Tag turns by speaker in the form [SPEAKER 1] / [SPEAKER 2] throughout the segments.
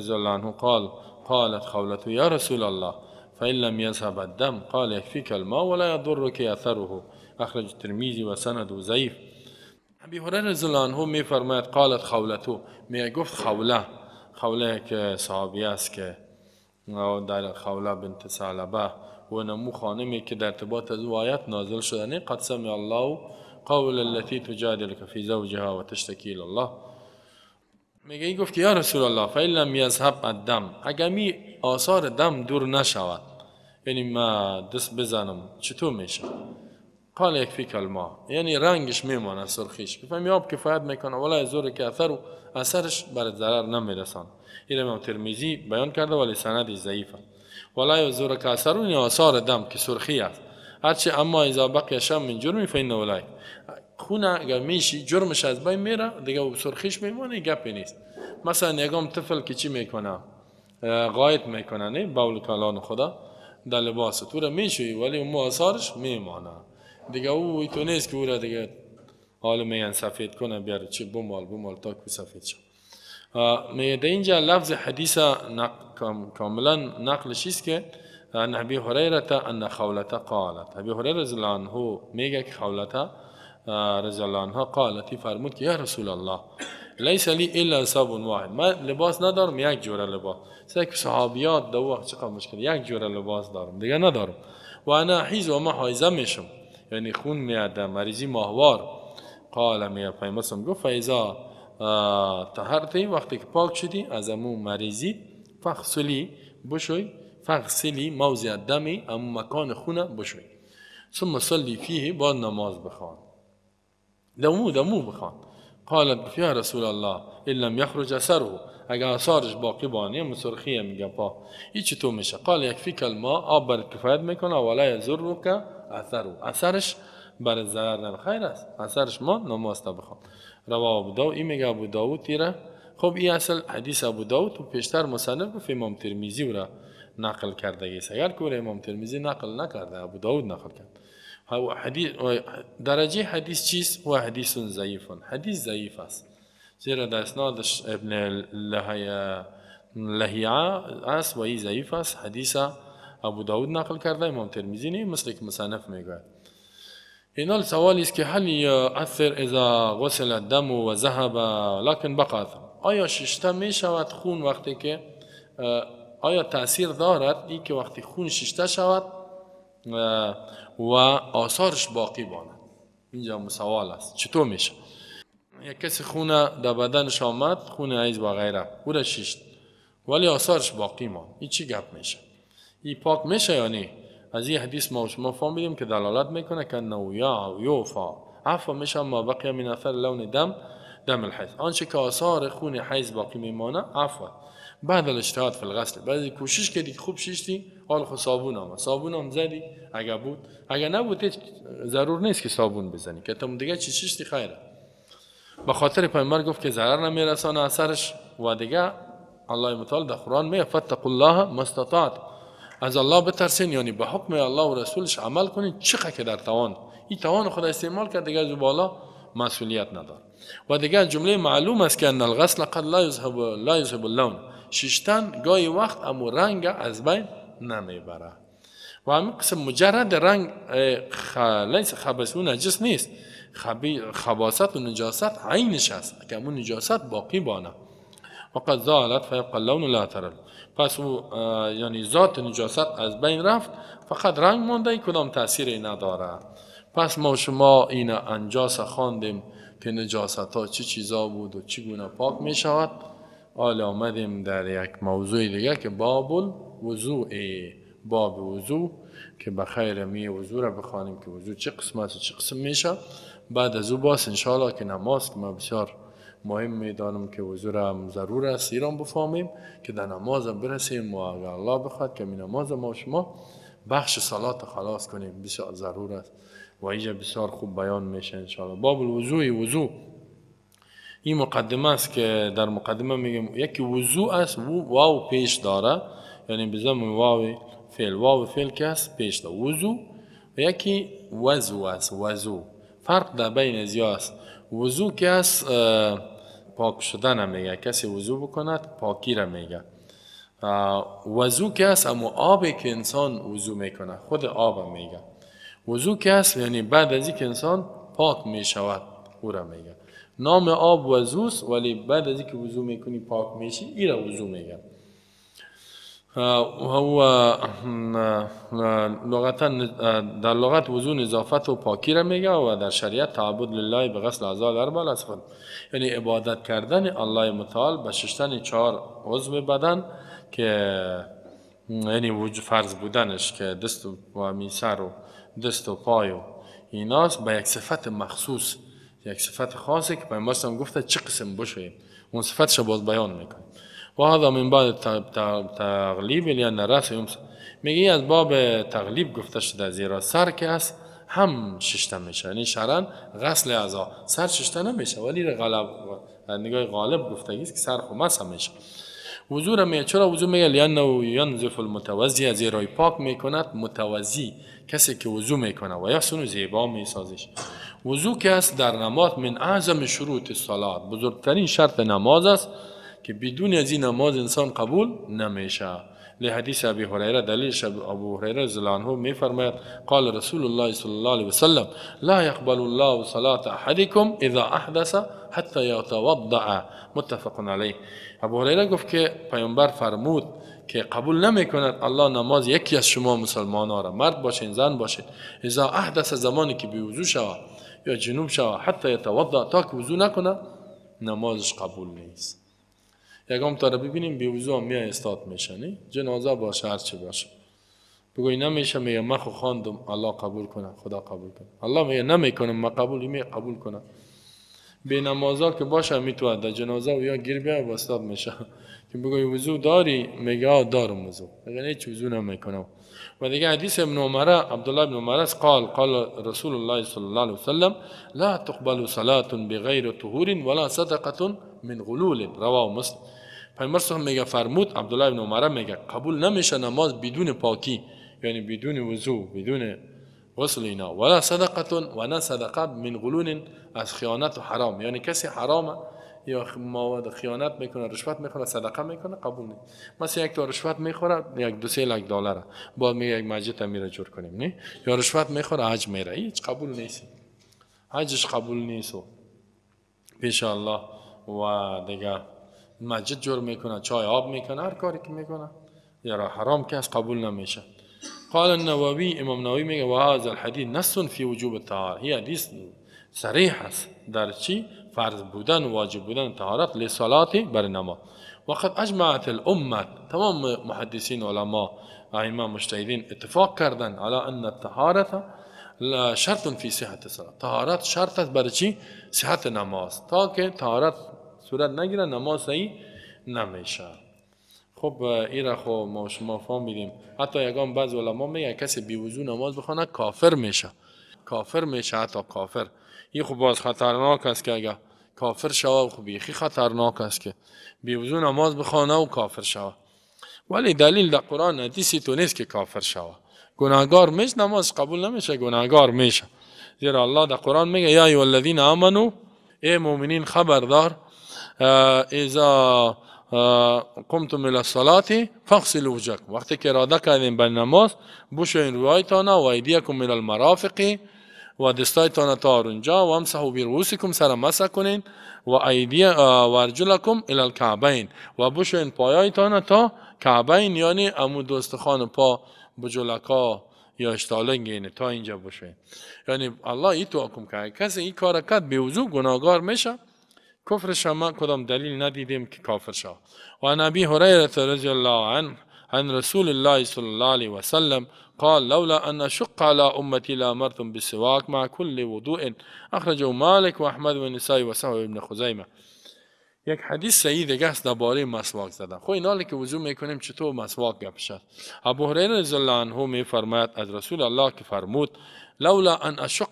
[SPEAKER 1] رضي الله عنه قال قالت خولة يا رسول الله فإن لم يذهب الدم قال يكفيك الماء ولا يضرك أثره. أخرج الترمذي وسنده ضعیف. ابی هریره رضی الله عنه میفرماید قالت خولته، می گفت خوله، خوله که صحابی است که در خوله بنت ثعلبه و نمو خانمی که در ارتباط از او آیت نازل شده، قد سمع الله قول التي تجادلك في زوجها وتشتكي الى الله. میگه این گفت که یا رسول الله فإن لم يذهب الدم، اگر می آثار دم دور نشود، یعنی ما دست بزنم چطور میشه؟ قال یکفیک الماء، یعنی رنگش میمانه سرخیش، بفهمی آب کفایت میکنه، ولا یضرک که اثر اثرش بر ضرر نمیرسان. این امام ترمذی بیان کرده ولی سند ضعیفه. ولا یضرک اثر، یعنی آثار دم که سرخی است، هرچی اما اذا بقی شم من جرم فانه لا، خونه اگر میشی جرمش از بین میره دیگه، سرخیش میمونه، گپی نیست. مثلا یگام طفل که چی میکنه؟ غایت میکنه، نه بول کلان خدا در لباس تو رو میشوی ولی اون آثارش میمانه دیگه. او تو نیست که او را دیگه حالا میگن سفید کنه بیاره چی بمال بمال تا که سفید شد. میگه در اینجا لفظ حدیث کاملا نقلش است که ان ابی هریره ان خوله قالت، ابی هریره رضی الله عنه میگه که خوله رضی الله عنها قالتی فرمود که یا رسول الله لیس لی الا ثوب واحد، من لباس ندارم، یک جوره لباس. سه که صحابیات در وقت چقدر مشکل، یک جوره لباس دارم دیگه ندارم، و انا حیز و ما حایزه میشم، یعنی خون میاد مریضی ماهوار. قال میگه پیامبر گفت فاذا طهرتی، وقتی که پاک شدی از امو مریضی، فغسلی بشوی، فغسلی موضع الدم، امو مکان خونه بشوی، ثم صلی فیه، بعد نماز بخوان، دمو بخوان. قالت یا رسول الله ان لم یخرج اثره، اگر آثارش باقی بانه مسرخیه میگه پا این چطور میشه؟ قال یکفیک الماء، آب بر کفایت میکنه، ولا یضرک اثره، اثرش بر ضرر نمی، خیر است، اثرش ما نماز تا بخوان. رواه ابو داود. این میگه ابو داود تیره. خب این اصل حدیث ابو داود تو پیشتر مصنف گفت امام ترمذی را نقل کرده است، اگر که امام ترمذی نقل نکرده ابو داود نقل کرد. حدیث درجه حدیث چیست؟ و حدیث ضعیف، حدیث ضعیف است، زیرا در اسنادش ابن لهیعه است و این ضعیف است. حدیث ابو داود نقل کرده امام ترمذی نه، مثل که مصنف میگوید. اینال سوالی است که هل یؤثر اذا غسل الدم و ذهب لكن بقى اثر، آیا ششته می شود خون وقتی که آیا تاثیر دارد این که وقتی خون ششته شود و آثارش باقی باند؟ اینجا سوال است چطور میشه؟ یک کسی خونه در بدنش آمد، خون عیز و غیره، او را ششت ولی آثارش باقی ماند، این چی گپ میشه؟ این پاک میشه یا نه؟ از این حدیث ما شما فهمیدیم که دلالت میکنه که انه یعفا، عفو میشه ما بقی من اثر لون دم، دم الحیض، آنچه که آثار خون حیض باقی میمانه عفو. بعد الاجتهاد فی الغسل، بعد کوشش کردی که خوب ششتی، حال خود صابون آمد، صابون هم زدی اگر بود، اگر نبود هیچ ضرور نیست که صابون بزنی که تم دیگه چی ششتی خیره. به خاطر پیامبر گفت که ضرر نمیرسانه اثرش. و دیگه الله متعال در قرآن میگه فاتقوا الله ما استطعت، از الله بترسین، یعنی به حکم الله و رسولش عمل کنین چقدر که در توان، این توان خود استعمال کرد دیگه از بالا مسئولیت نداره. و دیگه جمله معلوم است که ان الغسل قد لا یذهب اللون، ششتن گاهی وقت امو رنگ از بین نمیبره. و همین قسم مجرد رنگ لیس خبث و نجس نیست، خباثت و نجاست عینش است که امون نجاست باقی بانه. وقد زالت فیبقى اللون لا ترى، پس او یعنی ذات نجاست از بین رفت، فقط رنگ مانده، کدام تاثیری نداره. پس ما شما این انجاس خواندیم که نجاست ها چی چیزا بود و چگونه پاک می شود. حالا آمدیم در یک موضوع دیگه که باب الوضوء، باب وضوء که بخیر می وضوء را بخوانیم که وضوء چه قسم است و چه قسم میشه. بعد از او باز انشاءالله که نماز که ما بسیار مهم میدانم که وضوء را ضرور است ایران بفهمیم که در نماز برسیم و اگر الله بخواد که می نماز ما شما بخش صلات خلاص کنیم، بسیار ضرور است و اینجا بسیار خوب بیان میشه انشاءالله. باب الوضوء، وضوء این مقدمه است که در مقدمه میگیم یکی وضوء است، واو پیش داره، یعنی بزم واو فعل، واو فعل که است پیش داره وضوء، و یکی وضوء است. وضوء فرق در بین ازیا است. وضوء که است پاک شدن میگه. کسی وضو بکند پاکی را میگه. وضو که است اما آبی که انسان وضو میکنه، خود آب میگه. وضو که است یعنی بعد از اینکه انسان پاک میشود او را میگه. نام آب وضوست، ولی بعد از اینکه وضو میکنی پاک میشی، ای را وضو میگه. هو لغتا در لغت وضو نظافت و پاکی را میگه و در شریعت تعبد لله به غسل اعضاء الاربع الاسفل، یعنی عبادت کردن الله متعال به شستن 4 عضو بدن که یعنی فرض بودنش که دست و میسر و دست و پای و ایناست، به یک صفت مخصوص، یک صفت خاصی که پیامبر گفته چه قسم بشوییم، اون صفتش باز بیان میکنه. و هذا من بعد تغلیب لأن الرأس يمسح. میگه از باب تغلیب گفته شده، زیرا سر که است هم ششته میشه، یعنی شرعاً غسل اعضا سر ششته نمیشه، ولی غلب نگاه غالب گفتگی است که سر خو مسح میشه. وضو را میگه. چرا وضو میگه؟ لأنه ينظف المتوضی، زیرا پاک میکند متوضی، کسی که وضو میکنه و یحسن زیبا میسازش. وضو که است در نماز من اعظم شروط الصلاه، بزرگترین شرط نماز است که بدون از این نماز انسان قبول نمیشه. لحدیث ابی هریره، دلیلش ابو هریره رضی الله عنه میفرماید قال رسول الله صلی الله علیه وسلم لا يقبل الله صلاة احدكم اذا احدث حتى يتوضأ، متفق علیه. ابو هریره گفت که پیامبر فرمود که قبول نمیکند الله نماز یکی از شما مسلمان را، مرد باشین زن باشین، اذا احدث، زمانی که بی وضو شود یا جنوب شود، حتی يتوضأ، تا که وضو نکنه نمازش قبول نیست. یکم تا رو ببینیم بی وضو هم میای استاد میشه، نه جنازه باشه هر چی باشه، بگوی نمیشه، میگه من خو خواندم الله قبول کنه، خدا قبول کنه. الله میگه نمیکنم من قبول، میگه قبول کنه. بی نمازا که باشه میتونه در جنازه و یا گیر بیا و استاد میشه که بگوی وضو داری، میگه دارم وضو، میگه هیچ وضو نمیکنم. و دیگه حدیث ابن عمر، عبدالله ابن عمر است، قال قال رسول الله صلی الله علیه وسلم لا تقبل صلاة بغیر طهور ولا صدقة من غلول، رواه مسلم. پیامبر صلی میگه فرمود عبدالله ابن عمر میگه قبول نمیشه نماز بدون پاکی، یعنی بدون وضو، بدون غسل اینا، ولا صدقه و نه صدقه من غلول، از خیانت و حرام، یعنی کسی حرامه یا مواد خیانت میکنه، رشوت میخوره، صدقه میکنه، قبول نیست. مثلا یک تا رشوت میخوره 1-2 3 لک دلار، بعد میگه یک مسجد میره جور کنیم، نه یا رشوت میخوره حج میره، هیچ قبول نیست، حجش قبول نیست پیش الله. و دیگه مسجد جور میکنه، چای آب میکنه، هر کاری که میکنه یا حرام که از قبول نمیشه. قال النووی، امام نووی میگه و هذا الحديث نص فی وجوب الطهاره، هی حدیث صریح است در چی؟ فرض بودن و واجب بودن طهارت لصلات بر نماز. وقد اجمعت الامه، تمام محدثین علما ائمه مجتهدین اتفاق کردن علی ان الطهاره شرط فی صحت الصلاه، طهارت شرط است برای چی؟ صحت نماز. تا که طهارت صورت نگیره نماز صحیح نمیشه. خب این را خب ما شما فهمیدیم. حتی یگان بعض علما میگه کسی بی وضو نماز بخونه کافر میشه، کافر میشه، حتی کافر. این خب باز خطرناک است که اگه کافر شوه، خب بیخی خطرناک است که بی وضو نماز بخونه و کافر شوه. ولی دلیل در قرآن حدیثی تو نیست که کافر شوه، گناهگار میشه، نماز قبول نمیشه، گناهگار میشه. زیرا الله در قرآن میگه یا ایها الذین آمنو، ای مؤمنین خبردار، اذا قمتم الى الصلاة فاغسلوا وجهكم، وقتی که اراده کردین به نماز بشوین رویتان و ایدیکم الى المرافق، و دستایتان تا اونجا، و امسحوا برؤوسکم، سر مسح کنین، و ایدی و ارجلکم الى الكعبین، و بشوین پایایتان تا کعبین، یعنی امو دوستخان پا بجلکا یا اشتالنگ، یعنی تا اینجا بشوین. یعنی الله ای تو حکم کرد کسی این کار کرد بی وضو گناهگار میشه. کفر شما کدام دلیل ندیدیم که کافر شد. و عن ابی هریره رضی الله عنه عن رسول الله صلی الله علیه و سلم قال لولا ان اشق على امتي لامرتم بالسواك مع كل وضوء، اخرجه مالك واحمد والنسائي وصححه ابن خزیمه. یک حدیث صحیح دیگه است درباره مسواک زدن. خب اینا که وضو میکنیم چطور مسواک گپ شد؟ ابو هریره رضی الله عنه میفرماید از رسول الله که فرمود لولا ان اشق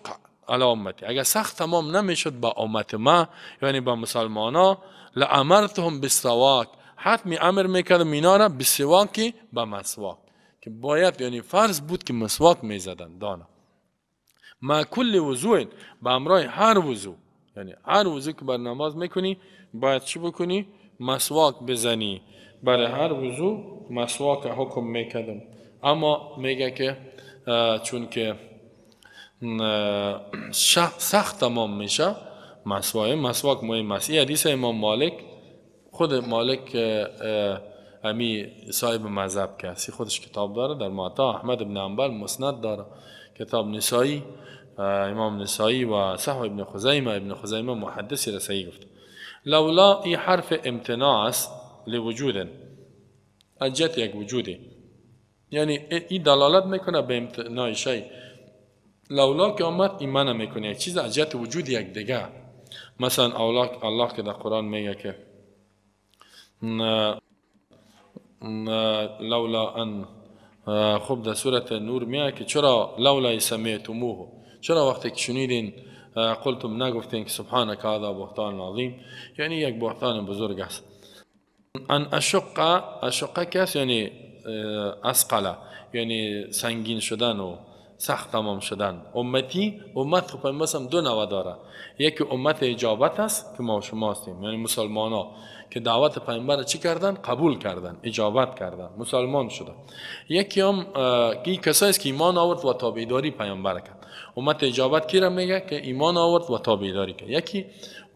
[SPEAKER 1] علی امتی، اگر سخت تمام نمیشد با امت ما، یعنی با مسلمانا، لامرتهم بالسواک، حتمی امر میکردم اینا را بالسواک، با مسواک، که باید یعنی فرض بود که مسواک میزدن دانا ما کل وضوء، با امرای هر وضو، یعنی هر وضو که بر نماز میکنی باید چی بکنی؟ مسواک بزنی. برای هر وضو مسواک حکم میکردم. اما میگه که چون که سخت تمام میشه مسواک مهم است. این حدیث امام مالک، خود مالک امی صاحب مذهب که هستی خودش کتاب داره در معطا، احمد بن حنبل مسند داره، کتاب نسائی، امام نسائی و صحو ابن خزیمه، ابن خزیمه محدثی را صحیح گفت. لولا این حرف امتناع است لوجود، از یک وجودی، یعنی این دلالت میکنه به امتناع شی. لولا که آمد این منع میکنه یک چیز از جهت وجود یک دیگه. مثلا الله که در قرآن میگه که لولا ان، خب در سورة نور میگه که چرا لولا سمعتموه، چرا وقتی که شنیدین قلتم نگفتین که سبحانك هذا بهتان عظیم، یعنی یک بهتان بزرگ است. ان اشق، اشق کس یعنی اسقله، یعنی سنگین شدن و سخت تمام شدن. امتی، امت خب مثلا دو نوع داره، یکی امت اجابت است که ما شما هستیم، یعنی مسلمان ها که دعوت پیامبر چی کردن؟ قبول کردن، اجابت کردن، مسلمان شدن. یکی هم کسایی است که ایمان آورد و تابعداری پیامبر کرد. امت اجابت کی را میگه؟ که ایمان آورد و تابعداری کرد. یکی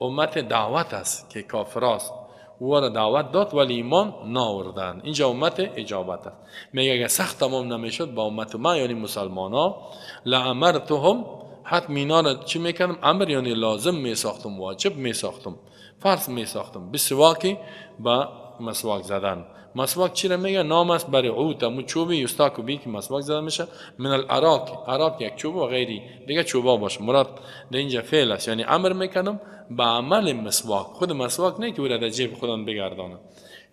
[SPEAKER 1] امت دعوت است که کافر است، او را دعوت داد ولی ایمان ناوردن. اینجا امت اجابت است. میگه اگه سخت تمام نمیشد با امت ما یعنی مسلمان ها، لامرتهم، حتم اینا را چی میکردم؟ امر یعنی لازم میساختم، واجب میساختم، فرض میساختم، بسواکی، با مسواک زدن. مسواک چی را میگه؟ نام است برای عود، همون چوبی یستاک و بی که مسواک زده میشه. من الاراک، اراک یک چوب و غیری دیگه چوبا باشه، مراد در اینجا فعل است، یعنی امر میکردم به عمل مسواک. خود مسواک نه که او را در جیب خودم بگردانم،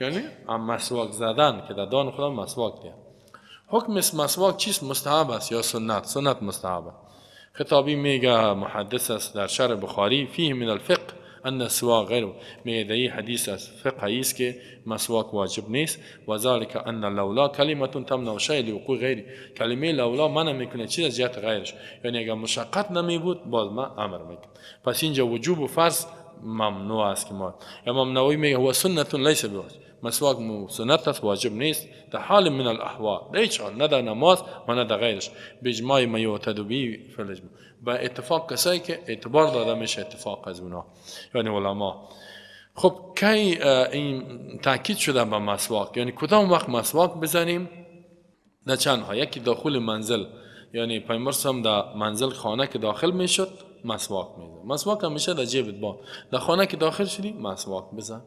[SPEAKER 1] یعنی مسواک زدن که در دان خودم مسواک ده. حکم مسواک چیست؟ مستحب است یا سنت؟ سنت مستحب. خطابی میگه محدث است در شرح بخاری، فیه من الفقه ان السواک غیر، میگه در این حدیث از فقه است که مسواک واجب نیست. و ذلك ان لولا کلمه تمنع شیء لوقوع غیری، کلمه لولا منع میکنه چیز از جهت غیرش، یعنی اگر مشقت نمی بود باز ما امر میکنم. پس اینجا وجوب و فرض ممنوع است که ما، امام نووی میگه هو سنت لیس بواجب، مسواک سنت است واجب نیست در حال من الاحوال، در هیچ حال، نه در نماز و نه در غیرش، به اجماع ما یعتد به فی الاجماع، با اتفاق کسایی که اعتبار داده میشه اتفاق از اونا یعنی علما. خب کی این تاکید شده به مسواک؟ یعنی کدام وقت مسواک بزنیم؟ در چند ها. یکی داخل منزل، یعنی پیامبر هم در منزل خانه که داخل میشد مسواک میزد. مسواک همیشه در جیبت با، در خانه که داخل شدی مسواک بزن.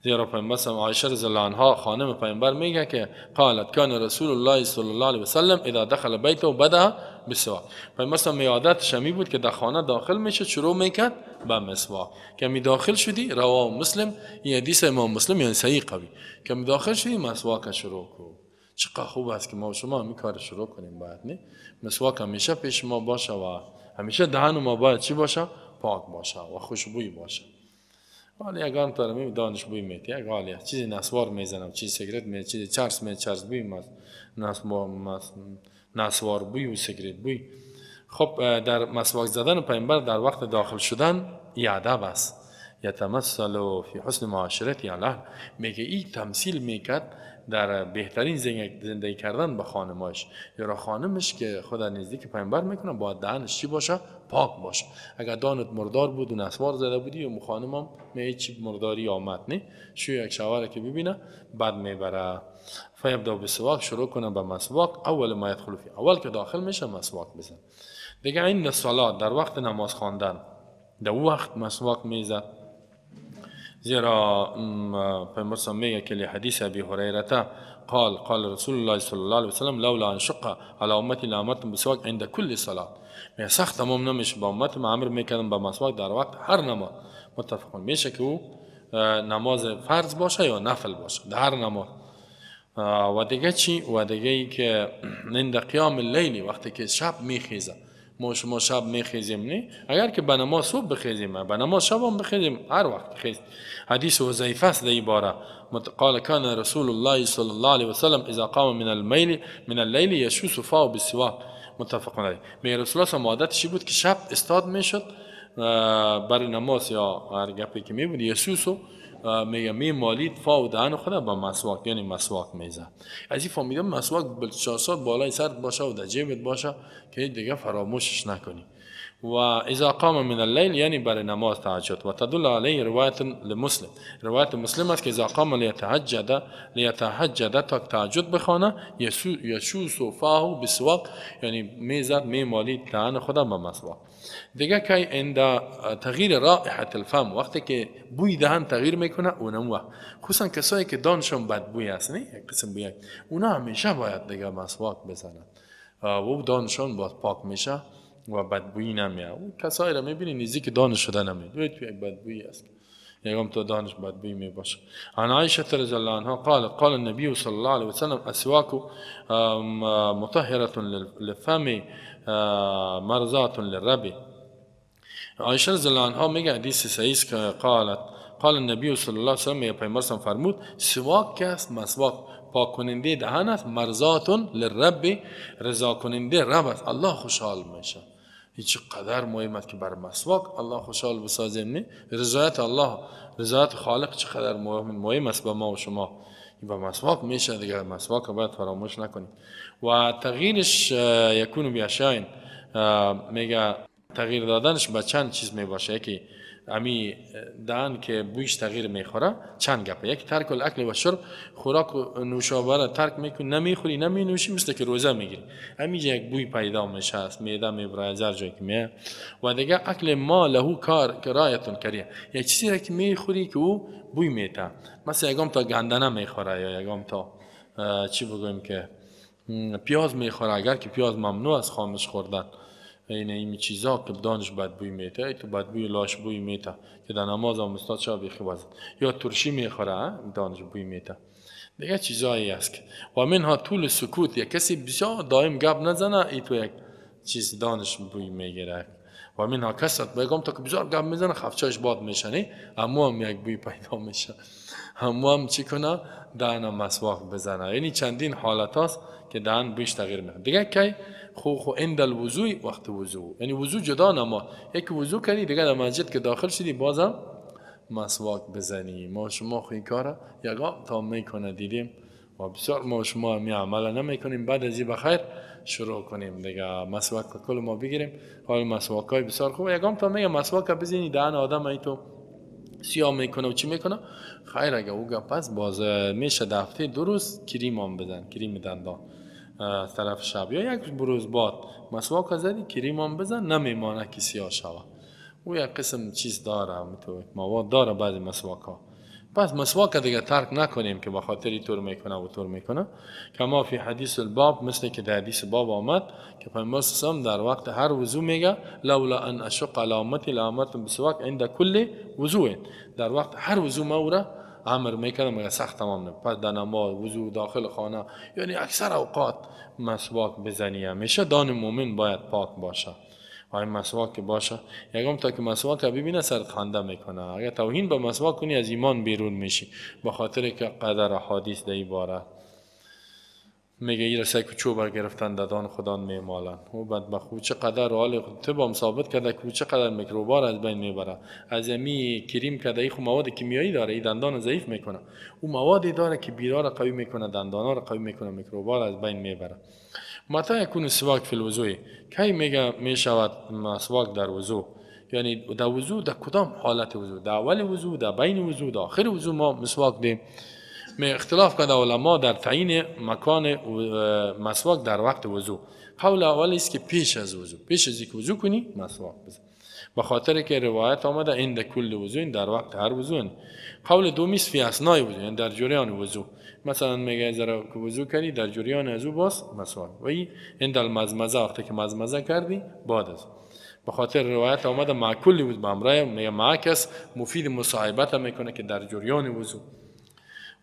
[SPEAKER 1] زیرا پیامبر عایشه رضی الله عنها خانم پیامبر میگه که قالت کان رسول الله صلی الله علیه و سلم اذا دخل بیته بدا بالسواک. پیامبر می عادتش همی بود که در خانه داخل میشه شروع میکرد به مسواک. که می داخل شدی، رواه مسلم، این حدیث امام مسلم یعنی صحیح قوی، که می داخل شدی مسواک شروع کو. چقدر خوب است که ما و شما همی کار شروع کنیم. باید نه مسواک همیشه پیش ما باشه و همیشه دهن ما باید چی باشه؟ پاک باشه و خوشبوی باشه. حالا یگان تا می دانش بوی میتی، یک حالی چیزی نسوار میزنم، چیزی سیگرت می، چیزی چرس می، چرس بوی نسوار بوی و سیگرت بوی. خب در مسواک زدن پیامبر در وقت داخل شدن ای ادب است. یتمثل فی حسن معاشرت اهل، میگه ای تمثیل میکرد در بهترین زندگی کردن با خانماش. یا خانمش که خدا نزدیک پیامبر میکنه باید دهنش چی باشه؟ پاک باشه. اگر دانت مردار بود و نسوار زده بودی و خانمم می چی مرداری آمد نه، شو یک شوهر که ببینه بعد میبره. فیبدا بالسواک، شروع کنه به مسواک. اول ما یدخل فی، اول که داخل میشه مسواک بزن. دیگه این صلات در وقت نماز خواندن در وقت مسواک میزد. زیرا پیامبر میگه که حدیث ابی هریره قال قال رسول الله صلی الله علیه و سلم لولا ان شق علی امتی لامرتم بالسواک عند كل صلاه. میگه سخت تمام نمیشه با امت ما امر میکردم با مسواک در وقت هر نماز. متفق میشه که او نماز فرض باشه یا نفل باشه در هر نماز. و دیگه چی؟ و دیگه ای که عند قیام اللیل، وقتی که شب میخیزه، ما شما شب میخیزیم نه، اگر که به نماز صبح بخیزیم، به نماز شب هم بخیزیم، هر وقت خیز. حدیث حذیفه است در این باره، قال کان رسول الله صلی الله علیه و سلم اذا قام من المیل من اللیل یشوس فاه بالسواک. متفق علیه. میگه رسول الله عادتش بود که شب استاد میشد برای نماز یا هر گپی که میبود یسوسو میگه میمالید فا و دهن خود با مسواک، یعنی مسواک میزد. از این فهمیدم مسواک 24 ساعت بالای سر باشه و در جیبت باشه که دیگه فراموشش نکنی. و اذا قام من اللیل یعنی برای نماز تهجد. و تدل علیه روایت لمسلم، روایت مسلم است که اذا قام لیتهجد تا تهجد بخوانه یشوس فاه بسواک، یعنی میزد میمالید دهن خود با مسواک. دیگه که عند تغییر رائحه الفم، وقتی که بوی دهن تغییر میکنه اونم وقت، خصوصا کسایی که دانشون بدبوی است، نه یک قسم بوی، اونا همیشه باید دیگه مسواک بزنن و دانشون باید پاک میشه و بدبویی نمیاد. اون کسایی را میبینی نزدیک دانش شده نمیاد، توی یک بدبویی است، یکم تا دانش بدبویی میباشه. عن عایشه رضی الله عنها قال قال النبي صلی الله علیه وسلم السواک مطهرة للفم مرضاة للرب. عایشه رضی الله عنها میگه حدیث صحیح است که قالت قال النبي صلی الله علیه وسلم، پیامبر فرمود سواک که است مسواک پاک کننده دهن است، مرضات للرب رضا کننده رب است، الله خوشحال میشه. هیچ قدر مهم است که بر مسواک الله خوشحال بسازیم، نه رضایت الله، رضایت خالق چقدر مهم است به ما و شما. با مسواک میشه دیگه، مسواک رو باید فراموش نکنیم. و تغییرش یکون بیاشاین، میگه تغییر دادنش به چند چیز میباشه. یکی امی دهن که بویش تغییر میخوره چند گپه، یکی ترک الاکل و شرب، خوراک و نوشابه را ترک میکنی، نمیخوری نمینوشی، مثل که روزه میگیری، همینجا یک بوی پیدا میشه، است معده میبره از هر جایی که میه. و دیگه اکل ما له کار کرایتون کریه، یک چیزی را که میخوری که او بوی میته، مثلا یکم تا گندنه میخوره یا یکم تا چی بگویم که پیاز میخوره، اگر که پیاز ممنوع از خامش خوردن، این چیزا که دانش بدبوی میته، تو بدبوی لاش بوی میته که در نماز هم استاد شاه بیخی وزد، یا ترشی میخوره دانش بوی میته، دیگه چیزایی است که و منها طول سکوت، یک کسی بسیار دائم گپ نزنه ای تو یک چیز دانش بوی میگیره. و منها کسرت، بگم تا که بسیار گپ میزنه خفچاش باد میشه، اما هم یک بوی پیدا میشه، اما هم چی کنه دهن مسواک بزنه. یعنی چندین حالت هاست که دهن بویش تغییر میکنه. دیگه کی خو عند الوضوء، وقت وضو، یعنی وضو جدا نما، یک وضو کردی دیگه در مسجد که داخل شدی بازم مسواک بزنی. ما شما خو این کارا یگا تا میکنه دیدیم و بسیار ما شما می عمل نمیکنیم. بعد از این بخیر شروع کنیم دیگه مسواک کل ما بگیریم. حال مسواک های بسیار خوب، یگام تا میگه مسواک بزنی دهن آدم ای تو سیاه میکنه و چی میکنه. خیر اگه او گپ پس باز میشه در هفته دو روز کریم هم بزن، کریم دندان از طرف شب یا یک بروز باد مسواک زدی کریم هم بزن، نمیمانه که سیاه شوه. او یک قسم چیز داره، مواد داره بعضی مسواک ها. پس مسواک دیگه ترک نکنیم که به خاطر طور میکنه و طور میکنه. کما فی حدیث الباب، مثل که در حدیث باب آمد که پیامبر صلی الله علیه و در وقت هر وضو میگه لولا ان اشق علی امتی لامرتهم بالسواک عند کل وضوء، در وقت هر وضو ما او را امر میکردم مگه سخت تمام نه. پس در نماز، وضو، داخل خانه، یعنی اکثر اوقات مسواک بزنی. همیشه دان مؤمن باید پاک باشه و این مسواک باشه. یکم تا که مسواک ببینه سرت خنده میکنه. اگه توهین به مسواک کنی از ایمان بیرون میشی، به خاطر که قدر حدیث در این باره میگه این رسه که چوب گرفتن ددان خدا میمالن. او بدبخت چقدر حال طب هم ثابت کرده که چقدر میکروبار از بین میبره. از امی کریم که خو مواد کیمیایی داره، این دندان ضعیف میکنه. او موادی داره که بیرا را قوی میکنه، دندانا را قوی میکنه، میکروبار از بین میبره. متى یکون سواک فی الوضوء، کی میگه میشود مسواک در وضو؟ یعنی در وضو در کدام حالت وضو؟ در اول وضو، در بین وضو، در آخر وضو ما مسواک دیم. می اختلاف کرده علما در تعیین مکان مسواک در وقت وضو. قول اول است که پیش از وضو، پیش از اینکه وضو کنی مسواک بزن، به خاطر که روایت آمده عند کل وضو، در وقت هر وضو. قول دومی است فی اثنای وضو، یعنی در جریان وضو. مثلا میگه ذرا که وضو کردی در جریان از او باز مسواک، و این عند المزمزه، وقتی که مزمزه کردی بعد از، به خاطر روایت آمده مع کل وضو، به امرای میگه مع کس مفید مصاحبت میکنه که در جریان وضو.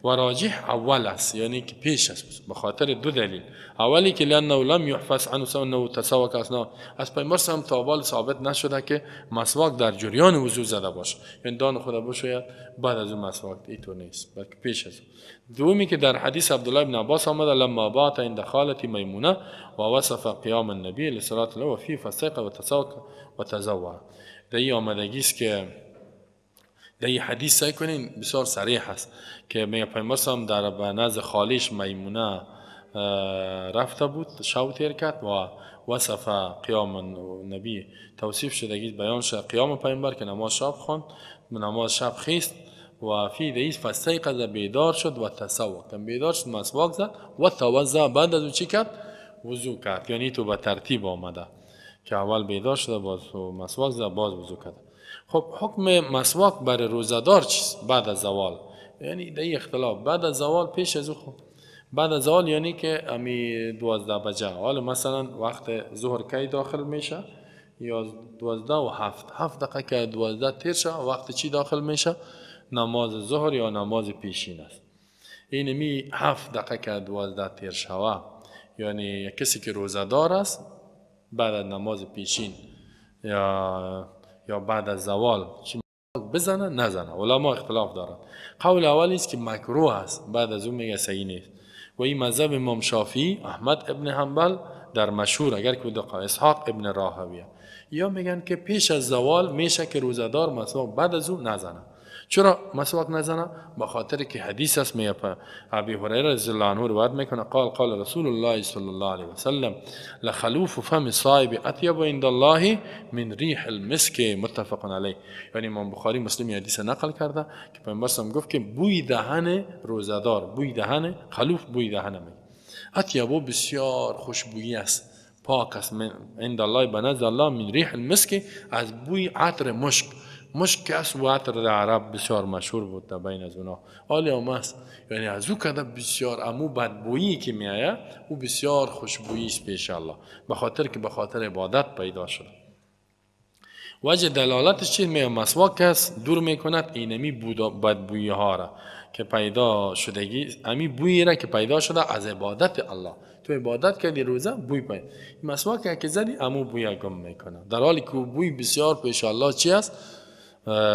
[SPEAKER 1] و راجح اول است، یعنی که پیش است، به خاطر دو دلیل. اولی که لانه لم یحفظ عنه انه تسوک اثنا، از پیامبر هم تا حال ثابت نشده که مسواک در جریان وضو زده باشه، یعنی دان خدا بشوید بعد از اون مسواک، اینطور نیست، بلکه پیش از. دومی که در حدیث عبدالله بن عباس آمده لما بات عند خالتی میمونه و وصف قیام النبی لصلاه الله و فی فسق و تسوک و تزوع. در این آمدگی است که در این حدیث سعی کنین بسیار صریح است که میگه پیامبر هم در نزد خالش میمونه رفته بود، شب تیر کرد و وصف قیام النبی، توصیف شدگی بیان شد قیام پیامبر که نماز شب خواند، نماز شب خیست و فی دیس فاستیقظ، بیدار شد و تسوک، بیدار شد مسواک زد و توضع، بعد از او چی کرد؟ وضو کرد. یعنی تو به ترتیب آمده که اول بیدار شده باز مسواک زد باز وضو کرد. خب حکم مسواک برای روزه‌دار چیست بعد از زوال؟ یعنی در اختلاف بعد از زوال پیش از او. خب بعد از زوال یعنی که امی 12 بجه، حالا مثلا وقت ظهر کی داخل میشه؟ یا 12:07، 7 دقیقه که 12 تیر شه وقت چی داخل میشه؟ نماز ظهر یا نماز پیشین است. این می 7 دقیقه که 12 تیر شوه، یعنی کسی که روزه‌دار است بعد از نماز پیشین یا بعد از زوال چی بزنه نزنه، علما اختلاف دارن. قول اول است که مکروه است، بعد از اون میگه صحیح نیست و این مذهب امام شافعی، احمد ابن حنبل در مشهور، اگر که دو اسحاق ابن راهویه، یا میگن که پیش از زوال میشه که روزه‌دار مسواک بعد از اون نزنه. چرا مسواک نزنه؟ به خاطر که حدیث است، میگه ابی هریره رضی الله عنه روایت میکنه قال قال رسول الله صلی الله علیه وسلم لخلوف فم الصائم اطیب عند الله من ریح المسک، متفق علیه. یعنی امام بخاری مسلم حدیث نقل کرده که پیامبر صلی گفت که بوی دهن روزه‌دار، بوی دهن خلوف، بوی دهن می اطیب، بسیار خوشبویی است، پاک است، عند الله به نزد الله، من ریح المسک، از بوی عطر مشک. مشک که است و عطر در عرب بسیار مشهور بود در بین از اونا، حالی هم است، یعنی از او کده بسیار امو بدبویی که میآید او بسیار خوشبویی است پیش الله، به خاطر که به خاطر عبادت پیدا شده. وجه دلالتش چیز میگه مسواک است دور میکند اینمی بدبویی ها را که پیدا شدگی، امی بویی را که پیدا شده از عبادت الله. تو عبادت کردی روزه بوی پیدا، مسواک که زدی امو بوی گم میکنه، در حالی که بوی بسیار پیش الله چی است؟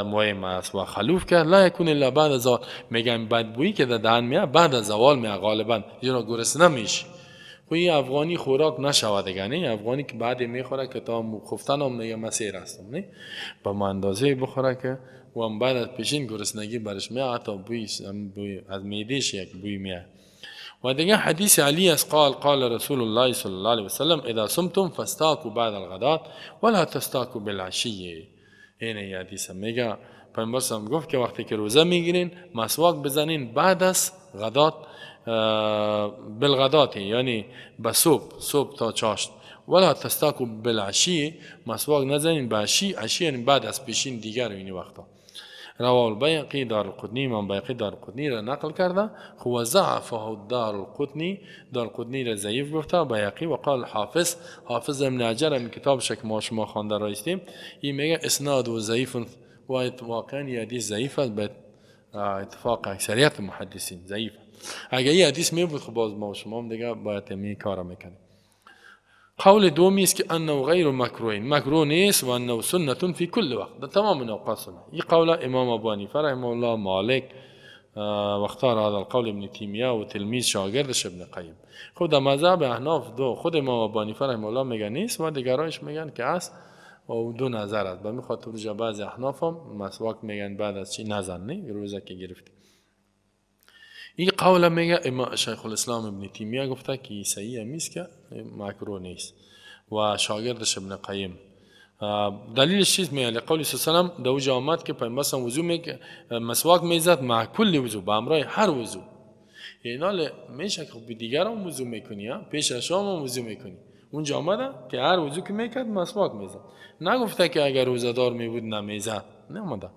[SPEAKER 1] مهم است. و خلوف کرد لا یکون الا بعد از زوال، میگن بدبویی که در دهن میاد بعد از زوال میاد غالبا، زیرا گرسنه میشی. خب این افغانی خوراک نشود دیگه، نه افغانی که بعد میخوره که تا خفتن هم میگه من سیر هستم، نه با ما اندازه بخوره که و هم بعد از پیشین گرسنگی برش میاد، تا بوی از معدهش یک بوی میاد. و دیگه حدیث علی است قال قال رسول الله صلی الله علیه وسلم اذا صمتم فاستاکوا بعد الغداة ولا تستاکوا بالعشی. این حدیث میگه پیامبر صلی گفت که وقتی که روزه میگیرین مسواک بزنین بعد از غدات، بالغدات یعنی به صبح، صبح تا چاشت، ولا تستاکوا بالعشی، مسواک نزنین به عشی، عشی یعنی بعد از پیشین دیگر این وقتا. رواه البیهقی دارقطنی، امام بیهقی دارقطنی را نقل کرده، خو ضعفه دارقطنی، دارقطنی را ضعیف گفته بیهقی. و قال حافظ، حافظ ابن حجر هم کتابش که ما شما خوانده رایستیم، این میگه اسناد و ضعیف، و واقعا این حدیث ضعیف است به اتفاق اکثریت محدثین ضعیف. اگه این حدیث می بود خب باز ما شما هم دیگه باید این کارا میکنیم. قول دومی است که انه غیر مکروه، مکروه نیست و انه سنت فی کل وقت، در تمام اوقات سنت. این قول امام ابو حنیفه رحمه الله، مالک، واختار هذا القول ابن تیمیه و تلمیذ شاگردش ابن قیم. خب در مذهب احناف دو، خود امام ابو حنیفه رحمه الله میگن نیست و دیگرایش میگن که است و دو نظر است. به می خاطر روزه بعض احناف هم مسواک میگن بعد از چی نزن، نه روزه که گرفتی. این قول میگه امام شیخ الاسلام ابن تیمیه گفته که صحیح نیست که مکروه نیست و شاگردش ابن قیم. دلیلش چیز میگه قول صلی الله علیه و سلم دو آمد که پیامبر صلی وضو می مسواک میزد مع کل وضو، به همراه هر وضو. یعنی میشه که به دیگر هم وضو میکنی، پیش از شام هم وضو میکنی. اونجا آمده که هر وضو که میکرد مسواک میزد، نگفته که اگر روزه‌دار میبود نمیزد، نامده.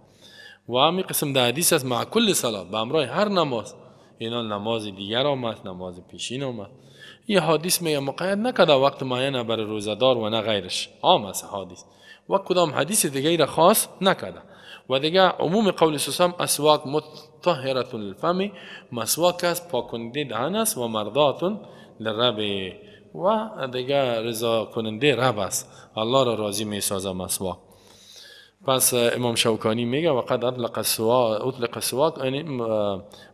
[SPEAKER 1] و همین قسم در حدیث است مع کل صلاه، به همراه هر نماز. اینا نماز دیگر آمد، نماز پیشین آمد. این حدیث میگه مقید نکده وقت معین برای روزه‌دار و نه غیرش، عام است حدیث و کدام حدیث دیگه را خاص نکده. و دیگه عموم قول سوسم اسواک مطهرة للفم، مسواک است پاکننده دهن است و مردات للرب، و دیگه رضا کننده رب است، الله را راضی میسازه مسواک. پس امام شوکانی میگه وقد اطلق السواک، اطلق السواک یعنی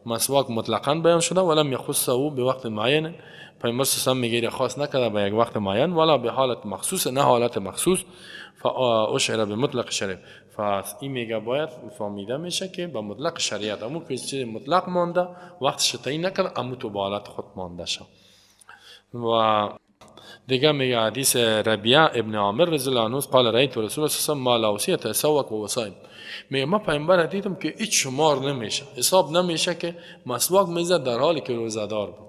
[SPEAKER 1] مسواک مطلقا بیان شده ولم یخصه به وقت معین. پیامبر صلی الله علیه و میگه خاص نکرده به یک وقت معین ولا به حالت مخصوص، نه حالت مخصوص. فاشعر به مطلق شریعت، پس این میگه باید فهمیده میشه که به مطلق شریعت، امو که چیز مطلق مانده وقتش تعیین نکرده، امو تو به حالت خود مانده شد. و دیگه میگه حدیث ربیعه ابن عامر رضی الله عنه قال رأیت رسول الله صلی الله علیه و آله ما لا يتسوق و صائم. میگه ما پیامبر دیدم که هیچ شمار نمیشه، حساب نمیشه که مسواک میزد در حالی که روزه دار بود.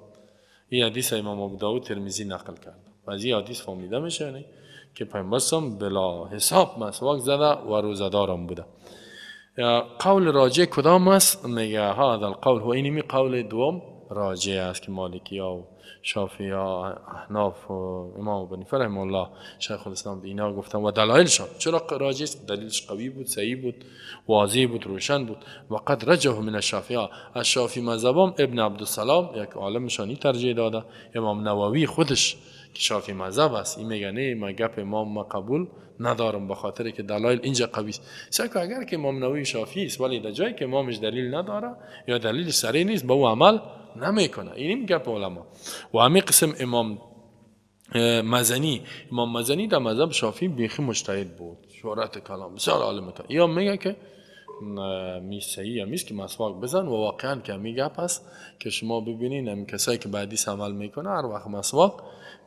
[SPEAKER 1] این حدیث امام ابو داود ترمذی نقل کرده. و از این حدیث فهمیده میشه یعنی که پیامبر بلا حساب مسواک زده و روزه دارم بوده. قول راجع کدام است؟ میگه هذا القول هو، اینمی قول دوم راجع است که مالکی ها و شافعی ها، احناف و امام ابو حنیفه رحمه الله، شیخ الاسلام اینا گفتن و دلایلشان. چرا راجع است؟ دلیلش قوی بود، صحیح بود، واضح بود، روشن بود. و قد رجه من الشافعی، از شافعی مذهبم ابن عبدالسلام یک عالم شانی ترجیح داده. امام نووی خودش که شافعی مذهب است این میگه نه، ما گپ امام ما قبول ندارم به خاطر که دلایل اینجا قوی است. سعی اگر که امام نووی شافعی است ولی در جایی که امامش دلیل نداره یا دلیل صریح نیست با او عمل نمیکنه. این گپ علما. و همین قسم امام مزنی، امام مزنی در مذهب شافعی بیخی مجتهد بود، شهرت کلام بسیار عالم کرد. یا میگه که می صحیح همیست که مسواک بزن، و واقعا که می گپ است که شما ببینین همین کسایی که بعدی عمل میکنه هر وقت مسواک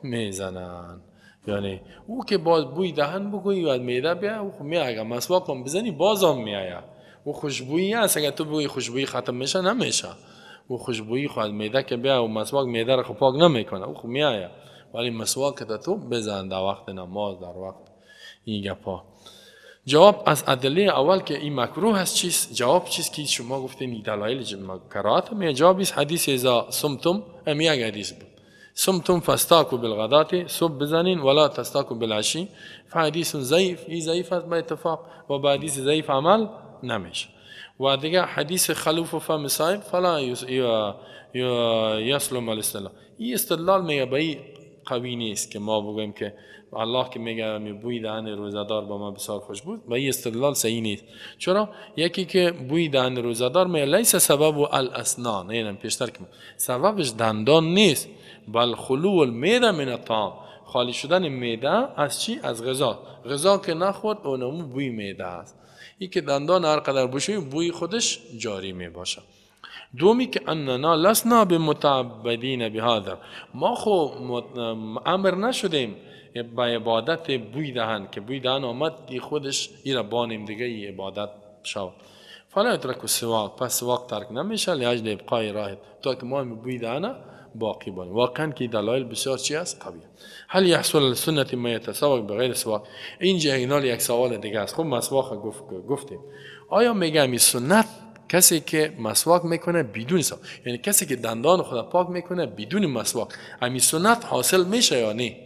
[SPEAKER 1] میزنن، یعنی او که باز بوی دهن بگویی و میده بیا او می اگه مسواک هم بزنی بازم میآید، او خوشبویی است. اگه تو بگویی خوشبویی ختم میشه نمیشه، او خوشبویی خود میده که بیا و مسواک میده رو خب پاک نمیکنه، او خب میآید، ولی مسواک تو بزن در وقت نماز، در وقت این گپا. جواب از ادله اول که این مکروه هست چیست؟ جواب چیست که شما گفتین این دلایل کراهت؟ می جواب است حدیث اذا صمتم، ام یک حدیث بود، صمتم فاستاکوا بالغداة، صبح بزنین ولا تستاکوا بالعشی، فحدیث ضعیف، این ضعیف است به اتفاق و به حدیث ضعیف عمل نمیشه. و دیگه حدیث خلوف فم صائم فلا یسلم الاستدلال، این استدلال میگه به این قوی نیست که ما بگوییم که الله که میگه می بوی دهن روزه‌دار با ما بسیار خوش بود، و این استدلال صحیح نیست. چرا؟ یکی که بوی دهن روزه‌دار میگه لیس سبب الاسنان، اینم پیشتر که سببش دندان نیست، بل خلو المعده من الطعام، خالی شدن معده از چی؟ از غذا. غذا که نخورد اونمو بوی معده است. این که دندان هر قدر بشوی بوی خودش جاری می باشه. دومی که اننا لسنا بمتعبدین بهذا، ما خو امر نشدیم به عبادت بوی دهن که بوی دهن آمد دی خودش ایرا بانیم دیگه ای عبادت شود. فلا یترک السواک، پس سواک ترک نمیشه لاجل ابقای راه، تا که ما بوی دهن باقی بانیم. واقعا که دلایل بسیار چی است؟ قویه. هل یحصل السنة ما یتسوق بغیر سواک؟ اینجا اینال یک سوال دیگه است. خب مسواک گفتیم، آیا میگم این سنت کسی که مسواک میکنه بدون سواک، یعنی کسی که دندان خود پاک میکنه بدون مسواک، همین سنت حاصل میشه یا نه؟